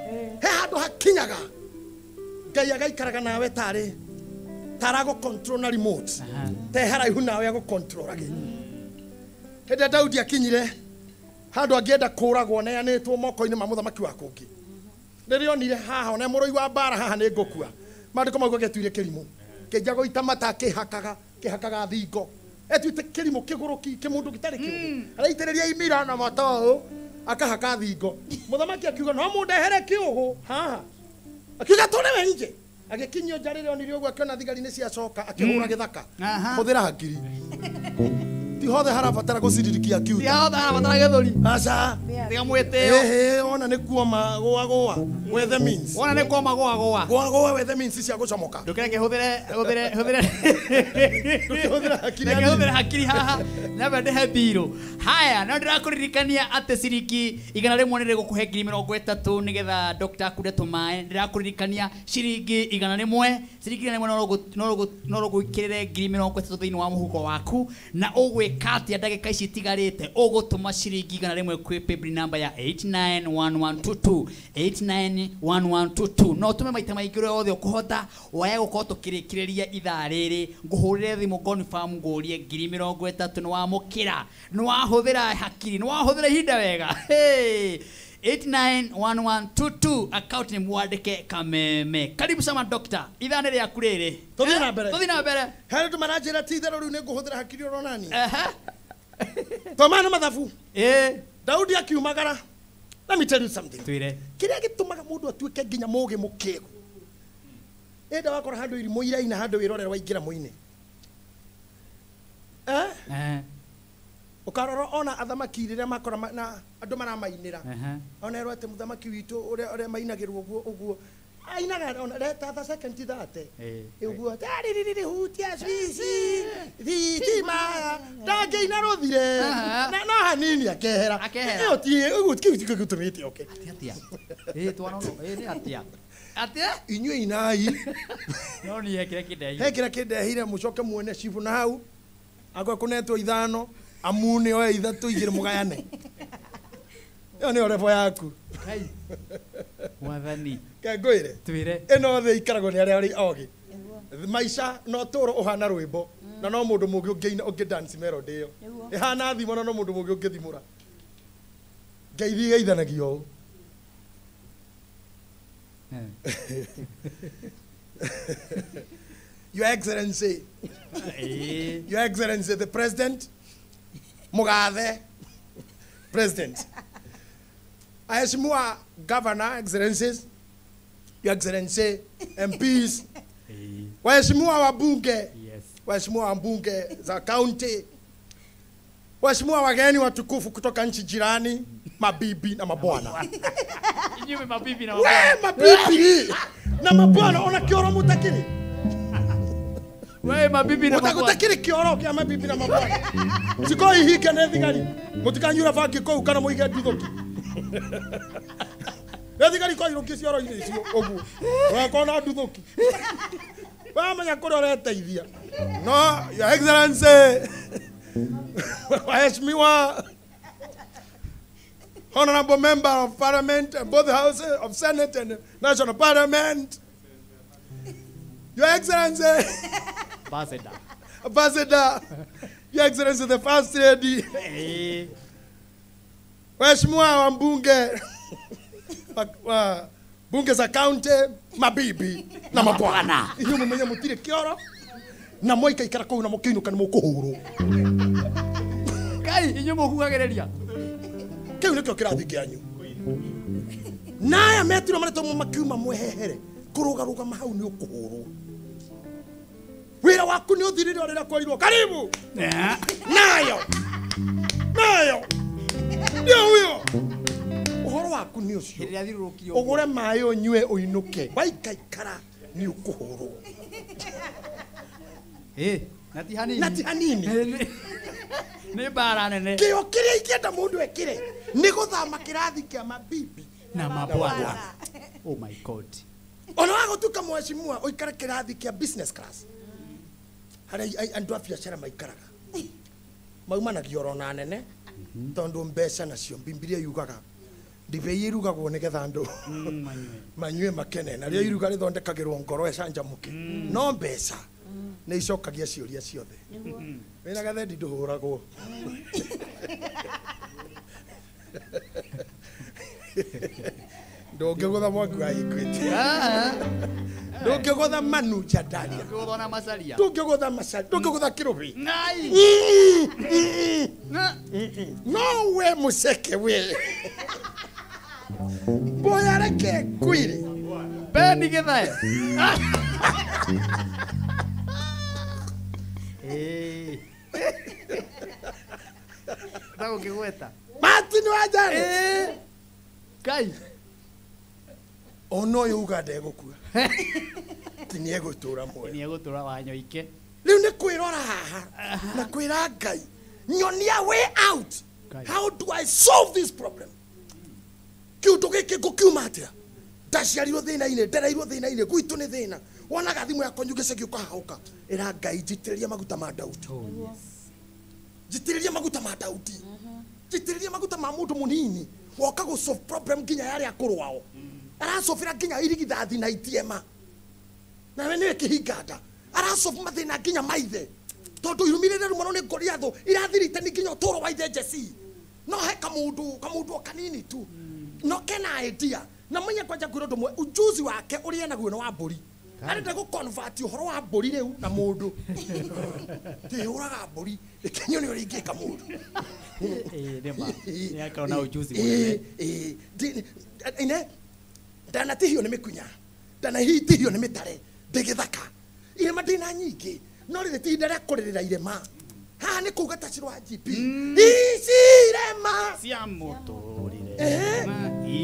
D: He handũ hakinyaga Ngai agaikaraga nawe tarĩ taragũ control na remote te haraihu nawe agũ controlage. Hĩndĩ ĩrĩa Daudi akinyire handũ angĩenda kũragwo neanĩtwo moko-inĩ ma mũthamaki wa kũngĩ, rĩrĩa onire haha ona mũrũi wa mbara haha nĩ ngũkua, maandĩko mauga gĩtuire kĩrimũ kĩnja gũita mata kĩhakaga kĩhakaga thingo etuĩte kĩrimũ kĩgũrũki kĩmũndũ gĩtarĩ kĩũgĩ araitĩrĩria imira na mata ũũ akahaka thingo. Mũthamaki akiuga no mũndehere kĩũgũ haha, akiuga tũrĩ we nje. Agĩkinyio nja rĩrĩa onire ũguo akĩona thigari nĩ ciacoka akĩhũra gĩthaka. Hũthĩra ngiri ti hothe harabatara gũciririkia kiuta,
A: ti hothe harabatara gĩthũri.
D: Aca
A: tiga mwĩtĩo.
D: Ĩhĩ wona nĩ kuoma gũa gũa wethe means,
A: wona nĩ kuoma gũa gũa
D: gũa gũa wethe means cia gũcomoka.
A: Ndũkĩreke hũthĩre hũthĩre hũthĩre
D: ndũkĩhũthĩra hakiri,
A: reke hũthĩre hakiri haha nyambe ndĩhe mbirũ. Haya, no ndĩrakũririkania atĩ ciringi 100 nĩ rĩgũkũhe ngiri 30 nĩgetha doctor akunde tũmaĩ. Ndĩrakũririkania ciringi 100, ciringi 100 no rũgũikĩrĩre ngiri 30 thĩinĩ wa mũhuko waku na ũgwĩka Ũgwĩka atĩa ndagĩka ici itigarĩte? Ũgũtũma ciringi 100 kwĩ paybill number ya 891122 891122. No ũtũme maita maingĩ ũrĩa wothe ũkũhota. Waya gũkorwo tũkĩrĩkĩrĩria ithaa rĩrĩ, ngũhũrĩre thimũ confirm ngũrie 30,000 nĩ wamũkĩra, nĩ wahũthĩra hakiri, nĩ wahũthĩra ihinda wega. Hey! 891122 account ni mwandĩke Kameme. Karibu sama doctor, ithaa nĩ rĩaku rĩrĩ.
D: Tũthiĩ na mbere.
A: Tũthiĩ na mbere.
D: Harĩ andũ maranjĩra ti itherũ rĩu nĩ ngũhũthĩra hakiri oro nani.
A: Aha.
D: Thoma na mathabu.
A: Eh.
D: Daudi akiumagara. Let me tell you something.
A: Twĩre.
D: Kĩrĩa gĩtũmaga mũndũ atuĩke nginya mũgĩ mũkĩgu. Enda wakora handũ irimũ iraina handũ wĩrorera waingĩra mũine. Eh?
A: Eh.
D: Ũkarora ona athamaki rĩrĩa makora na andũ maramainĩra. Ona erwo atĩ mũthamaki witũ ũrĩa mainagĩrwo ũguo ũguo. Ainaga ona reta tha second thate. Ũguo taririri hutia sisi thitima ndangĩina rũthire. Na no hanini akehera. Ĩyo ti ũguo kĩu tikĩo gĩtũmĩte oke.
A: Atĩa? Twana no, nĩ atĩa? Atĩa?
D: Inyuĩ inai.
A: No ni hekĩra kĩndehire.
D: Hekĩra kĩndehire mũcoke muone cibũ na hau. Agwa kũnetwo ithano. Amune oe ithatũ igĩrĩ mũgayane. Ĩyo nĩyo level yaku.
A: Kai. Mwathani.
D: Ke ngwĩre.
A: Twĩre.
D: Ĩno thĩ ikaragwo nĩ arĩa ogĩ. Maica no tũro ũhana rwĩmbo na no mũndũ mũgĩ ũngĩina ũngĩ dance melody ĩyo. Ĩhana thimo na no mũndũ mũgĩ ũngĩthimũra. Ngeithi igeithanagio ũũ. Your Excellency. Your Excellency the President. Mugathe President. Aheshimiwa Governor, Excellencies, Your Excellency, MPs, waheshimiwa wabunge,
A: yes,
D: waheshimiwa wabunge za county, waheshimiwa wageni watukufu kutoka nchi jirani, mabibi na mabwana.
A: Inyume mabibi na mabwana.
D: We mabibi na mabwana ona kioro mutakiri.
A: We mabibi na mabwana.
D: Utakutakiri kioro kia mabibi na mabwana. Sikoi hike ne thigari. Mutikanyura bangi kuu kana muige ndithuki. Ne thigari ko iruki cioro-inĩ icio ũguo. Ũgakona nduthuki. Wamenya kũrĩa ũreteithia. No, Your Excellency, waheshimiwa Honorable Member of Parliament, both houses of Senate and National Parliament, Your Excellency,
A: Ambassador,
D: Ambassador, Your Excellency the First Lady, waheshimiwa wa mbunge wa bunge za county, mabibi na mabwana. Inyuĩ mũmenye mũtirĩ kĩoro na mwaikaikara kũu na mũkĩinũka nĩ mũkũhũrwo.
A: Kai inyuĩ mũkugagĩrĩria.
D: Kĩu nĩkĩo kĩrathi kĩanyu. Na aya metirwo maretwo makiuma mwehehere kũrũgarũgama hau nĩ ũkũhũrwo. Wĩra waku nĩ ũthirire o rĩrĩa kwerirwo karibu. Nayo. Nayo. Ndio huyo. Ũhoro waku nĩ ũcio.
A: Hĩndĩ ĩrĩa thiũrũrũkio.
D: Ũgũre maĩ ũnyue ũinũke. Waikaikara nĩ ũkũhũrwo.
A: Na ti hanini.
D: Na ti hanini.
A: Nĩ mbara nene.
D: Kĩo kĩrĩa ingĩenda mũndũ ekĩre nĩ gũthama kĩrathi kĩa mabibi
A: na mabwana. Oh my God.
D: Ona wagũtuĩka mheshimiwa ũikare kĩrathi kĩa business class. Harĩa andũ a biacara maikaraga. Maumanagio oro na nene tondũ mbeca nacio Bibilia yugaga ndibei irugagwo nĩgetha andũ manyue makene narĩo iruga rĩthondekagĩrwo ngoro ĩcanjamũke. No mbeca nĩ icokagia ciũria ciothe. Wĩna gathendi ndũhũragwo. Ndũngĩgũtha mwaki wa Equity. Ndũngĩgũtha Manu Jadaria.
A: Ndũngĩgũtha na Macharia.
D: Ndũngĩgũtha Macharia. Ndũngĩgũtha Kĩrũbi.
A: Ngai.
D: No we mũceke we. Boya reke ngwĩre.
A: Beni gĩthae. Ndagũkĩgweta.
D: Martin wa Janet.
A: Kai.
D: Ona ũyũ uga ndegũkua. Ti nĩegũtũra muoyo.
A: Nĩegũtũra wanyoike.
D: Rĩu nĩ kwĩrora haha na kwĩra Ngai nyonia way out. How do I solve this problem? Kĩũndũ gĩkĩ ngũkiuma atĩa? Ndaciarirwo thĩna-inĩ, ndereirwo thĩna-inĩ, gwitũ nĩ thĩna. Wonaga thimũ yakwa nyuge gĩcagi ũkahahũka. Ĩra Ngai njitĩrĩria maguta ma Daudi.
A: Oh, yes.
D: Njitĩrĩria maguta ma Daudi. Njitĩrĩria maguta ma mũndũ mũnini woka gũ solve problem nginya ya arĩa akũrũ ao. Arasolvera nginya irigithathi na itiema. Nawe nĩwe kĩhinga nda. Arasolve mathĩna nginya maithe. Tondũ irumĩrĩre rĩu mũno nĩ Goliathũ irathirite nĩ nginya ũtũũro wa ithe Jesse. No he kamundu o kanini tu. No kena idea. Na mwenye kwanja kwĩra ũndũ ũmwe, ujuzi wake ũrĩa enaguo nĩ wa mbũri. Arenda gũ convert ũhoro wa mbũri rĩu na mũndũ. Ndĩhũraga mbũri, reke nyone ũrĩa ingĩka mũndũ.
A: Nĩ ma. Nĩ akorwo na ujuzi mũnene.
D: Ine ndanatihio nĩ mĩkunya, ndanahitihio nĩ mĩtare, ndĩ gĩthaka. Irema ndĩna nyingĩ, no rĩrĩ ti ihinda rĩa kũrĩrĩra irema. Haha nĩ kuga ta Shirũ wa GP. Ici irema
A: cia mũtũrĩre.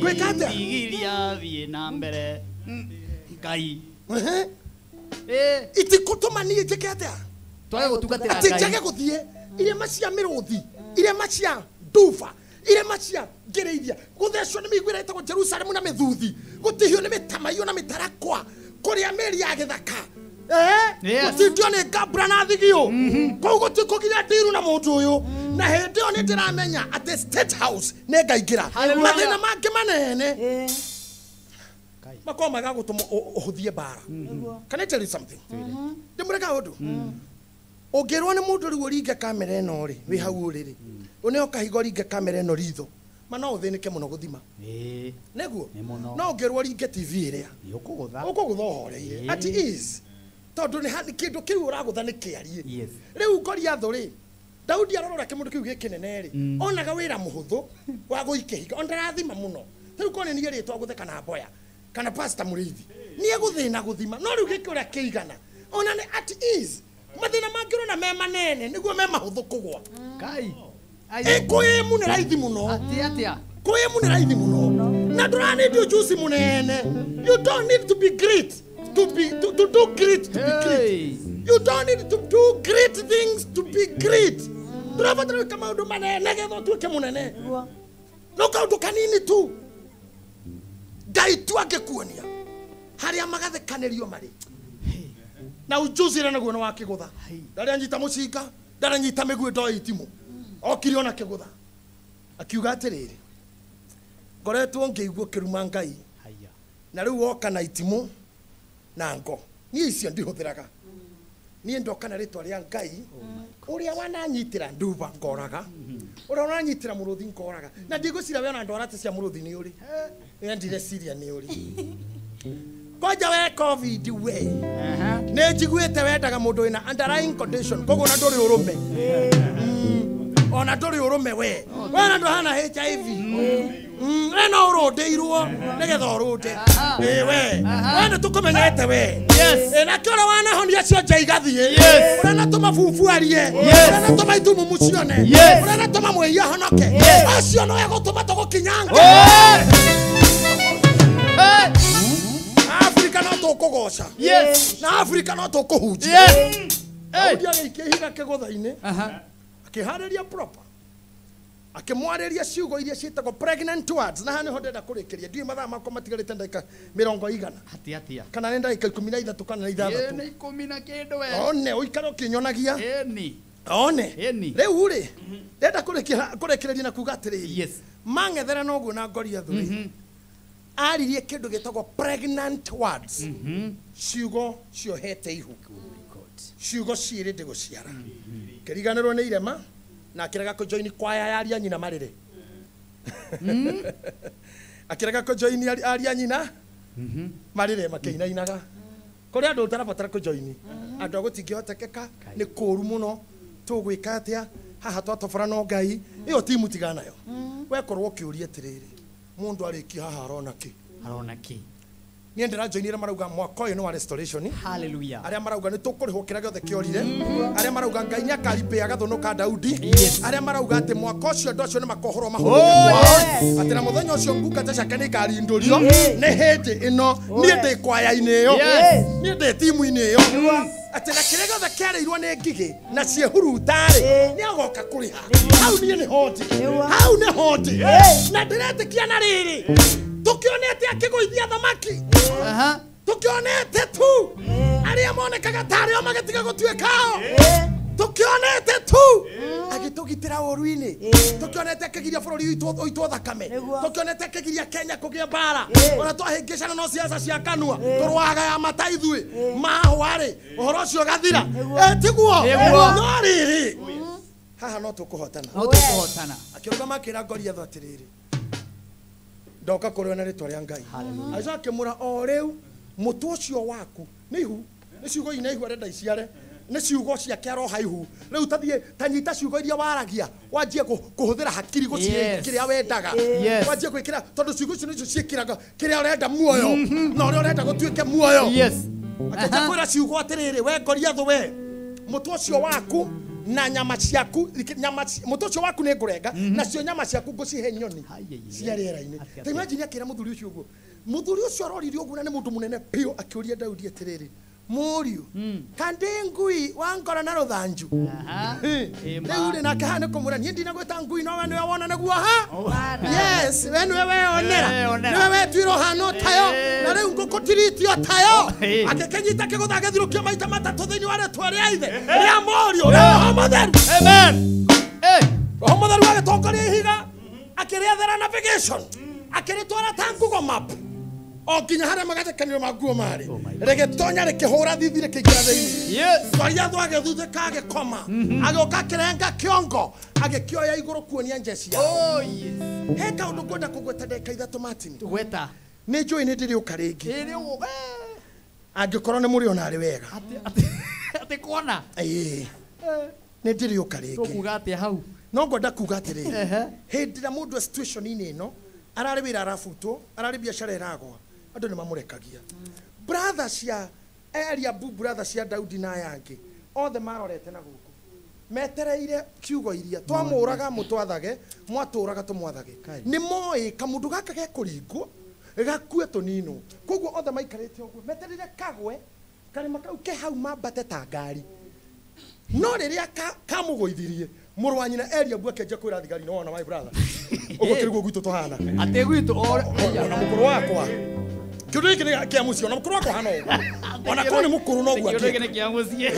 D: Gwĩka atĩa?
A: Igiria thiĩ na mbere. Ngai.
D: Itikũtũma niĩ njĩke atĩa?
A: Twage gũtungatĩra
D: Atĩ
A: Ngai.
D: njage gũthiĩ irema cia mĩrũthi, irema cia nduba, irema cia ngĩrĩithia, gũthecwo nĩ mĩigua ĩrĩa ĩtagwo Jerusalemu na mĩthuthi, gũtihio nĩ mĩtamaiyũ na mĩtarakwa, kũrĩa mĩri ya gĩthaka. Gũtindio nĩ ngambura na thigio. Kũu gũtikũgiria ndiru na mũndũ ũyũ. Na hĩndĩ ĩyo nĩ ndĩramenya atĩ State House nĩ ngaingĩra.
A: Hallelujah.
D: Mathĩna mangĩ manene makorwo magagũtũma ũhũthie mbara. Can I tell you something? Ndĩmũreka ũndũ. Ũngĩrwo nĩ mũndũ rĩu ũringe kamera ĩno rĩ, wĩ hau ũrĩ rĩ, ũneo kahiga ũringe kamera ĩno ritho, ma no ũthĩnĩke mũno gũthima. Nĩguo?
A: Nĩ mũno.
D: No ũngĩrwo ũringe TV ĩrĩa,
A: Nĩ ũkũgũtha.
D: ũkũgũtha ũhoreire. At ease. Tondũ nĩ kĩndũ kĩu ũragũtha nĩ kĩarie.
A: Yes.
D: Rĩu Goliathũ rĩ, Daudi arorora kĩmũndũ kĩu gĩkĩnene rĩ, onaga wĩra mũhũthũ wa gũikia ihiga, ona ndarathima mũno. Ta rĩu korwo nĩ niĩ rĩtwa gũthe kana Mboya, kana Pastor Mũrĩithi, niĩ gũthĩna gũthima, no rĩu gĩkĩ ũrĩa kĩigana, ona nĩ at ease. Mathĩna mangĩ ũrona me manene nĩguo me mahũthũ kũgwa.
A: Ngai.
D: Kwĩmu nĩ raithi mũno.
A: Atĩa?
D: Kwĩmu nĩ raithi mũno. Na ndũranĩndi ujuzi mũnene. You don't need to be great to be to do great to be great. You don't need to do great things to be great. Ndũrabatara gwĩka maũndũ manene getha ũtuĩke mũnene. No kaũndũ kanini tu. Ngai tu angĩkuonia harĩa magathekanĩrio marĩ. Na ujuzi ũrĩa naguo nĩ wa kĩgũtha. Ndarĩ anyita mũcinga, ndarĩ anyita mĩguĩ ndoĩ itimũ. Okire ona kĩgũtha. Akiuga atĩrĩrĩ, ngoretwo ngĩigua kĩruma Ngai. Na rĩu woka na itimũ na ngo. Niĩ icio ndihũthĩraga. Niĩ ndoka na rĩtwa rĩa Ngai, ũrĩa wananyitĩra nduba ngoraga, ũrĩa wananyitĩra mũrũthi ngoraga. Na ndigwĩciria we ona ndwara ta cia mũrũthi nĩ ũrĩ. We ndireciria nĩ ũrĩ. Kwanja we COVID we. Nĩ njiguĩte wendaga mũndũ wĩna underlying condition, koguo ona ndũrĩ ũrũme. Ona ndũrĩ ũrũme we. We ona ndũhana HIV. We no ũrũndĩirwo nĩgetha ũrũnde. We. We nĩ tũkũmenyete we. Nakĩo ũrĩa wanahonia cionje igathiĩ. Ũrĩa natũma bubu arie. Ũrĩa natũma itumumu cione. Ũrĩa natũma mwĩhia ahonoke. Ũcio nowe gũtũma tũgũkinyange. Afrika no tũkũgoca. Na Afrika no tũkũhunjia. Daudi agĩikia ihiga kĩgũtha-inĩ. Akĩharĩria proper. Akĩmwarĩria ciugo iria ciĩtagwo pregnant words. Na haha nĩho ndĩrenda kũrĩkĩria. Ndiũĩ mathaa makwa matigarĩte ndagĩka 20.
A: Atĩa?
D: Kana nĩ ndagĩka 13 kana 6.
A: Nĩ 10 na kĩndũ we.
D: One ũikare ũkĩnyonagia. One. Rĩu rĩ, ndĩrenda kũrĩkĩrĩria na kuga atĩrĩrĩ. Mang'ethera na ũguo na Goliathũ rĩ, aririe kĩndũ gĩtagwo pregnant words. Ciugo ciohete ihu. Ciugo ciĩrĩ ndĩgũciara. Kĩriganĩrwo nĩ irema na akĩrega kũjoini kwaya ya aria nyina marĩrĩ. Akĩrega kũjoini aria nyina marĩrĩ makĩinainaga. Kũrĩ andũ ũtarabatara kũjoini. Andũ a gũtingĩhotekeka nĩ kũũru mũno. Tũgwĩka atĩa? Haha twatobora no Ngai. Ĩyo timu tigana nayo. Wekorwo ũkĩũria atĩrĩrĩ, mũndũ arĩkia haha arona kĩ?
A: Arona kĩ?
D: Niĩ ndĩrajoinire marauga mwaka ũyũ nĩ wa restoration.
A: Hallelujah.
D: Arĩa marauga nĩ tũkũrĩhwo kĩrĩa gĩothe kĩorire. Arĩa marauga Ngai nĩ akaripĩa gathũnũ ka Daudi. Arĩa marauga atĩ mwaka ũcio andũ acio nĩ makohorwo mahũthĩre kwao. Atĩ na mũthenya ũcio ngungata ciake nĩ ikarindũrio. Nĩ hĩndĩ ĩno niĩ ndĩ kwaya-inĩ ĩyo. Niĩ ndĩ timu-inĩ ĩyo. Atĩ na kĩrĩa gĩothe kĩarĩirwo nĩ ngigĩ na ciĩhuruta-rĩ, nĩ agoka kũrĩha. Hau niĩ nĩho ndĩ. Hau nĩho ndĩ. Na ndĩretĩkia na rĩrĩ, tũkĩonete akĩgũithia thamaki. Tũkĩonete tu arĩa monekaga ta arĩo magĩtiga gũtuĩka ao. Tukionete tu agitugitira ũru-inĩ. Tukionete akigiria bũrũri witũ ũitwo thakame. Tukionete akigiria Kenya kũgĩa mbara. Ona twahĩngĩcana no siasa cia kanua tũrũaga ya mata ithuĩ mahũa-rĩ ũhoro ũcio ũgathira. Tiguo no rĩrĩ haha no tũkũhotana.
A: No tũkũhotana.
D: Akĩrũgama akĩra Goliath atĩrĩrĩ, ndoka kũrĩ na rĩtwa rĩa Ngai. Agĩcoka akĩmwĩra o rĩu mũtwe ũcio waku nĩ ihu, nĩ ciugo ina ihu arenda iciare, nĩ ciugo ciake aroha ihu. Rĩu tathiĩ tanyita ciugo iria waragia wanjie kũhũthĩra hakiri gũciĩ kĩrĩa wendaga. Wanjie gwĩkĩra tondũ ciugo icio nĩcio ciĩkĩraga kĩrĩa ũrenda muoyo na ũrĩa ũrenda gũtuĩke muoyo. Akĩanjia kwĩra ciugo atĩrĩrĩ, we Goliath we mũtwe ũcio waku na nyama ciaku, nyama mũtwe ũcio waku nĩ ngũrenga nacio nyama ciaku ngũcihe nyoni cia rĩera-inĩ. Ta imagine akĩra mũthuri ũcio ũguo. Mũthuri ũcio aroririe ũguo na nĩ mũndũ mũnene biũ akĩũria Daudi atĩrĩrĩ, mũriũ kandĩ ngui wangora na rũthanju. Rĩu rĩ nake haha nĩ kũmwĩra niĩ ndinagwĩta ngui no we nĩwe wona nĩguo ha. Yes, we nĩwe weyonera, nĩwe wetuire ũhana tayo na rĩu ngũkũtiritio tayo. Agĩkĩnyita kĩgũtha agĩthirũkia maita matatũ thĩinĩ wa rĩtwa rĩa ithe rĩa mũriũ na Roho Mũtheru.
A: Amen.
D: Roho Mũtheru agĩtongoria ihiga akĩrĩethera navigation akĩrĩtwara ta Google Map o nginya harĩa magathĩkanĩrio ma nguo marĩ rĩgĩtonya rĩkĩhũra thithi rĩkĩingĩra thĩinĩ. Goliath agĩthuthĩka agĩkoma agĩũka akĩrenga kĩongo agĩkĩoya igũrũ kuonia njeci yao. He kaũndũ ngwenda kũgweta ndagĩka ithatũ Martin.
A: Gweta.
D: Nĩ njũĩ nĩ ndĩrĩũka rĩngĩ angĩkorwo nĩ mũrĩ ona arĩ wega
A: atĩ kuona
D: ĩĩ nĩ ndĩrĩũka rĩngĩ.
A: Tũkuga atĩa hau?
D: No ngwenda kuga atĩrĩrĩ, hĩndĩ ĩrĩa mũndũ e situation-inĩ ĩno ararĩ wĩra arabutwo, ararĩ biacara ĩragwa, andũ nĩ mamũrekagia. Brother cia Eliabu, brother cia Daudi na aya angĩ othe marorete na gũkũ metereire kiugo iria twamũraga mũtwathage mwatũraga tũmwathage. Nĩ moĩ kamũndũ gaka gekũringwo gakue tũninwo, koguo othe maikarĩte ũguo metereire kagwe karĩma kau ke hau mambate ta ngari. No rĩrĩa kamũgũithirie mũrũ wa nyina Eliabu akĩanjia kwĩra thigari, no wona my brother ũguo kĩrĩguo gwitũ tũhana
A: atĩ gwitũ
D: ona mũkũrũ wakwa kĩũndũ gĩkĩ nĩ kĩa mũciĩ, ona mũkũrũ wakwa hana ũguo, ona korwo nĩ mũkũrũ noguo
A: kĩũndũ gĩkĩ nĩ kĩa mũciĩ.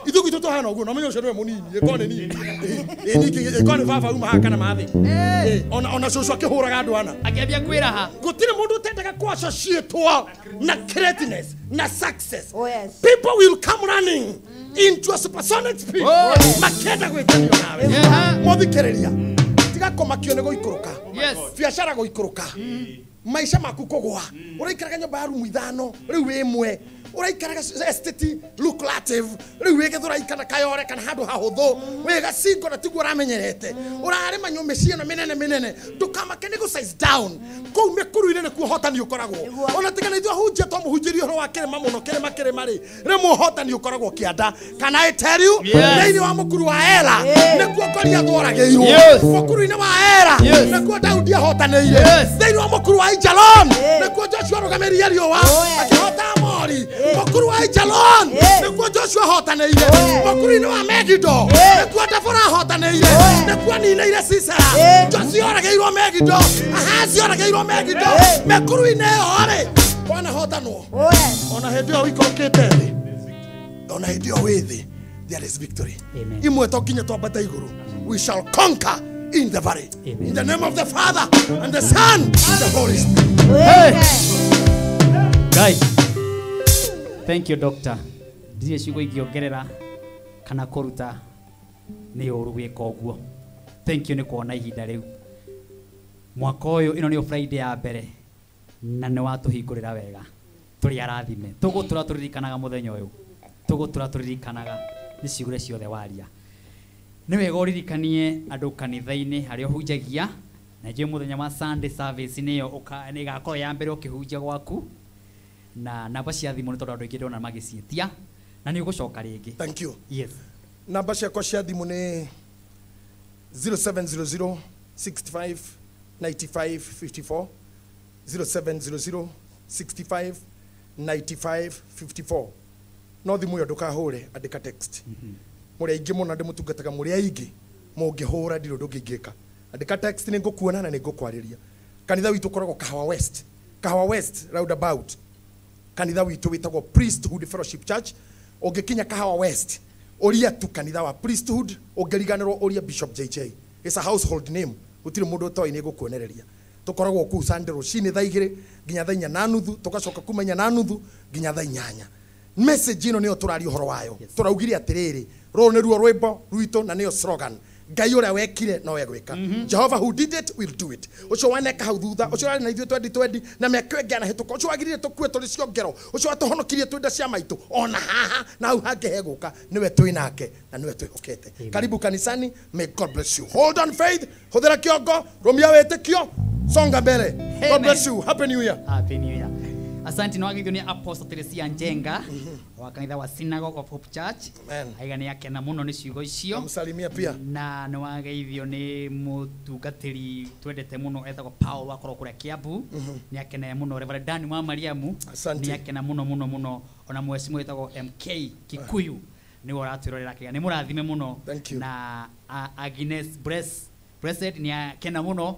D: Ithuĩ gwitũ tũhana ũguo, na ũmenye ũcio nĩwe mũnini, ĩkorwo nĩ niĩ, ĩkorwo nĩ baba uma haha kana mathĩ, ona cũcũ akĩhũraga andũ ana
A: akĩambia kwĩraha.
D: Gũtirĩ mũndũ ũtendaga kũ-associate-wo na greatness na success. People will come running into a supersonic speed makĩenda gwĩtanio nawe. Mũthikĩrĩria tiga kũmakio nĩ gũikũrũka, biacara gũikũrũka, maica maku kũgwa, ũraikaraga nyũmba ya rumu ithano rĩu wĩ ĩmwe, ũraikaraga estate lucrative rĩu wĩ Gĩthũrai kana Kayore kana handũ hahũthũ, wĩ gacingo na tiguo ũramenyerete, ũrarĩma mĩciĩ ĩno mĩnene mĩnene, ndũkamake nĩ gũ size down. Kũu mĩkuru-inĩ nĩkuo ũhotani ũkoragwo. Ona tiga na ithuĩ ahunjia twamũhunjĩria ũhoro wa kĩrĩma mũno, kĩrĩma kĩrĩma rĩ, rĩmwe ũhotani ũkoragwo kĩanda. Can I tell you, thĩinĩ wa mũkuru wa Ela nĩkuo Goliath oragĩirwo, mũkuru-inĩ wa Ela nĩkuo Daudi ahotanĩire, thĩinĩ wa mũkuru wa Aijalon nĩkuo Joshua arũgamĩrĩire riũa akĩhota Amori, mũkuru wa Aijalon nĩkuo Joshua ahotanĩire, mũkuru-inĩ wa Megido nĩkuo Debora ahotanĩire, nĩkuo aninĩire Sisera. Joshua oragĩirwo Megido, Ahazi oragĩirwo Megido. Mĩkuru-inĩ ĩyo rĩ kwanahotanwo. Ona hĩndĩ ĩyo ũikũrũkĩte thĩ, ona hĩndĩ ĩyo wĩ thĩ, there is victory. Imwe to nginya twambate igũrũ. We shall conquer in the valley. In the name of the Father and the Son and the Holy Spirit.
A: Hey. Guys, thank you doctor. Ndirĩ ciugo ingĩongerera kana kũruta nĩ ũru gwĩka ũguo. Thank you nĩ kuona ihinda rĩu. Mwaka ũyũ ĩno nĩyo Friday ya mbere na nĩ watũhingũrĩra wega. Tũrĩ arathime. Tũgũtũra tũririkanaga mũthenya ũyũ. Tũgũtũra tũririkanaga nĩ ciugo ciothe waria. Nĩ wega ũririkanie andũ kanitha-inĩ harĩa ũhunjagia, na njũĩ mũthenya wa Sunday service nĩyo nĩĩgakorwo ya mbere ũkĩhunjia gwaku, na namba cia thimũ nĩ tondũ andũ aingĩ ndĩrona magĩciĩtia na nĩ ũgũcoka rĩngĩ.
D: Thank you.
A: Yes.
D: Namba ciakwa cia thimũ nĩ 0700 65 95 54, 0700 65 95 54. No thimũ ĩyo ndũkahũre, andĩka text. Mũrĩ aingĩ mũno ndĩmũtungataga, mũrĩ aingĩ mũngĩhũra ndirĩ ũndũ ũngĩ ingĩka. Andĩka text nĩ ngũkuona na nĩ ngũkwarĩria. Kanitha witũ ũkoragwo Kahawa West, Kahawa West roundabout. Kanitha witũ wĩtagwo Priesthood Fellowship Church. Ũngĩkinya Kahawa West Ũria tu kanitha wa priesthood, ũngĩriganĩrwo ũria Bishop JJ. It's a household name. Gũtirĩ mũndũ ũtoĩ, nĩ ngũkuonereria. Tũkoragwo kũu Sunday rũcinĩ thaa 2 nginya thaa 4:30, tũgacoka kuma 4:30 nginya thaa 8. Message ĩno nĩyo tũraria ũhoro wayo. Tũraugire atĩrĩrĩ, rũrũ nĩruo rwĩmbo rwitũ na nĩyo slogan. Ngai ũrĩa wekire no egwĩka. Jehovah who did it will do it. Ũcio waneka hau thutha, ũcio ũrarĩ na ithuĩ 2020 na mĩaka ĩyo ĩngĩ anahĩtũka, ũcio wagirire tũkue tũrĩ ciongero, ũcio watũhonokirie twĩ nda cia maitũ, ona haha na hau hangĩ hegũka, nĩwe twĩ nake na nĩwe twĩhokete. Karibu kanisani. May God bless you. Hold on faith. Hũthĩra kĩongo, rũmia wĩtĩkio, songa mbere. God
A: Amen.
D: bless you. Happy New Year.
A: Happy New Year. Asante. Nĩ wagithio nĩ Apostle Teresia Njenga wa kanitha wa Synagogue of Hope Church.
D: Amen.
A: Aiga nĩ akena mũno nĩ ciugo icio.
D: Namsalimia pia.
A: Na nĩ wageithio nĩ mũtungatĩri twendete mũno etagwo Paul, akorwo kũrĩa Kiambu, nĩ akena mũno. Reverend Dan wa Mariamu
D: Asante.
A: nĩ akena mũno mũno mũno. Ona mheshimiwa wĩtagwo MK Kikuyu nĩwe ũratwĩrorera, akĩga nĩ mũrathime mũno.
D: Thank you.
A: Na Agnes Bless Blessed nĩ akena mũno,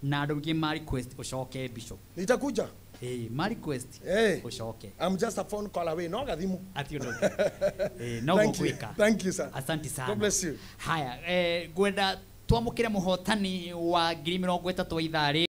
A: na andũ aingĩ ma request ũcoke, Bishop.
D: Nitakuja.
A: Ma request
D: Hey.
A: ũcoke.
D: I'm just a phone call away. No gathimu.
A: Ati ũndũ ũngĩ. No
D: Thank you.
A: gũgwĩka.
D: Thank you, sir.
A: Asante sana.
D: God bless you.
A: Haya, ngwenda twamũkĩre mũhotani wa 30,000 wa ithaa rĩ.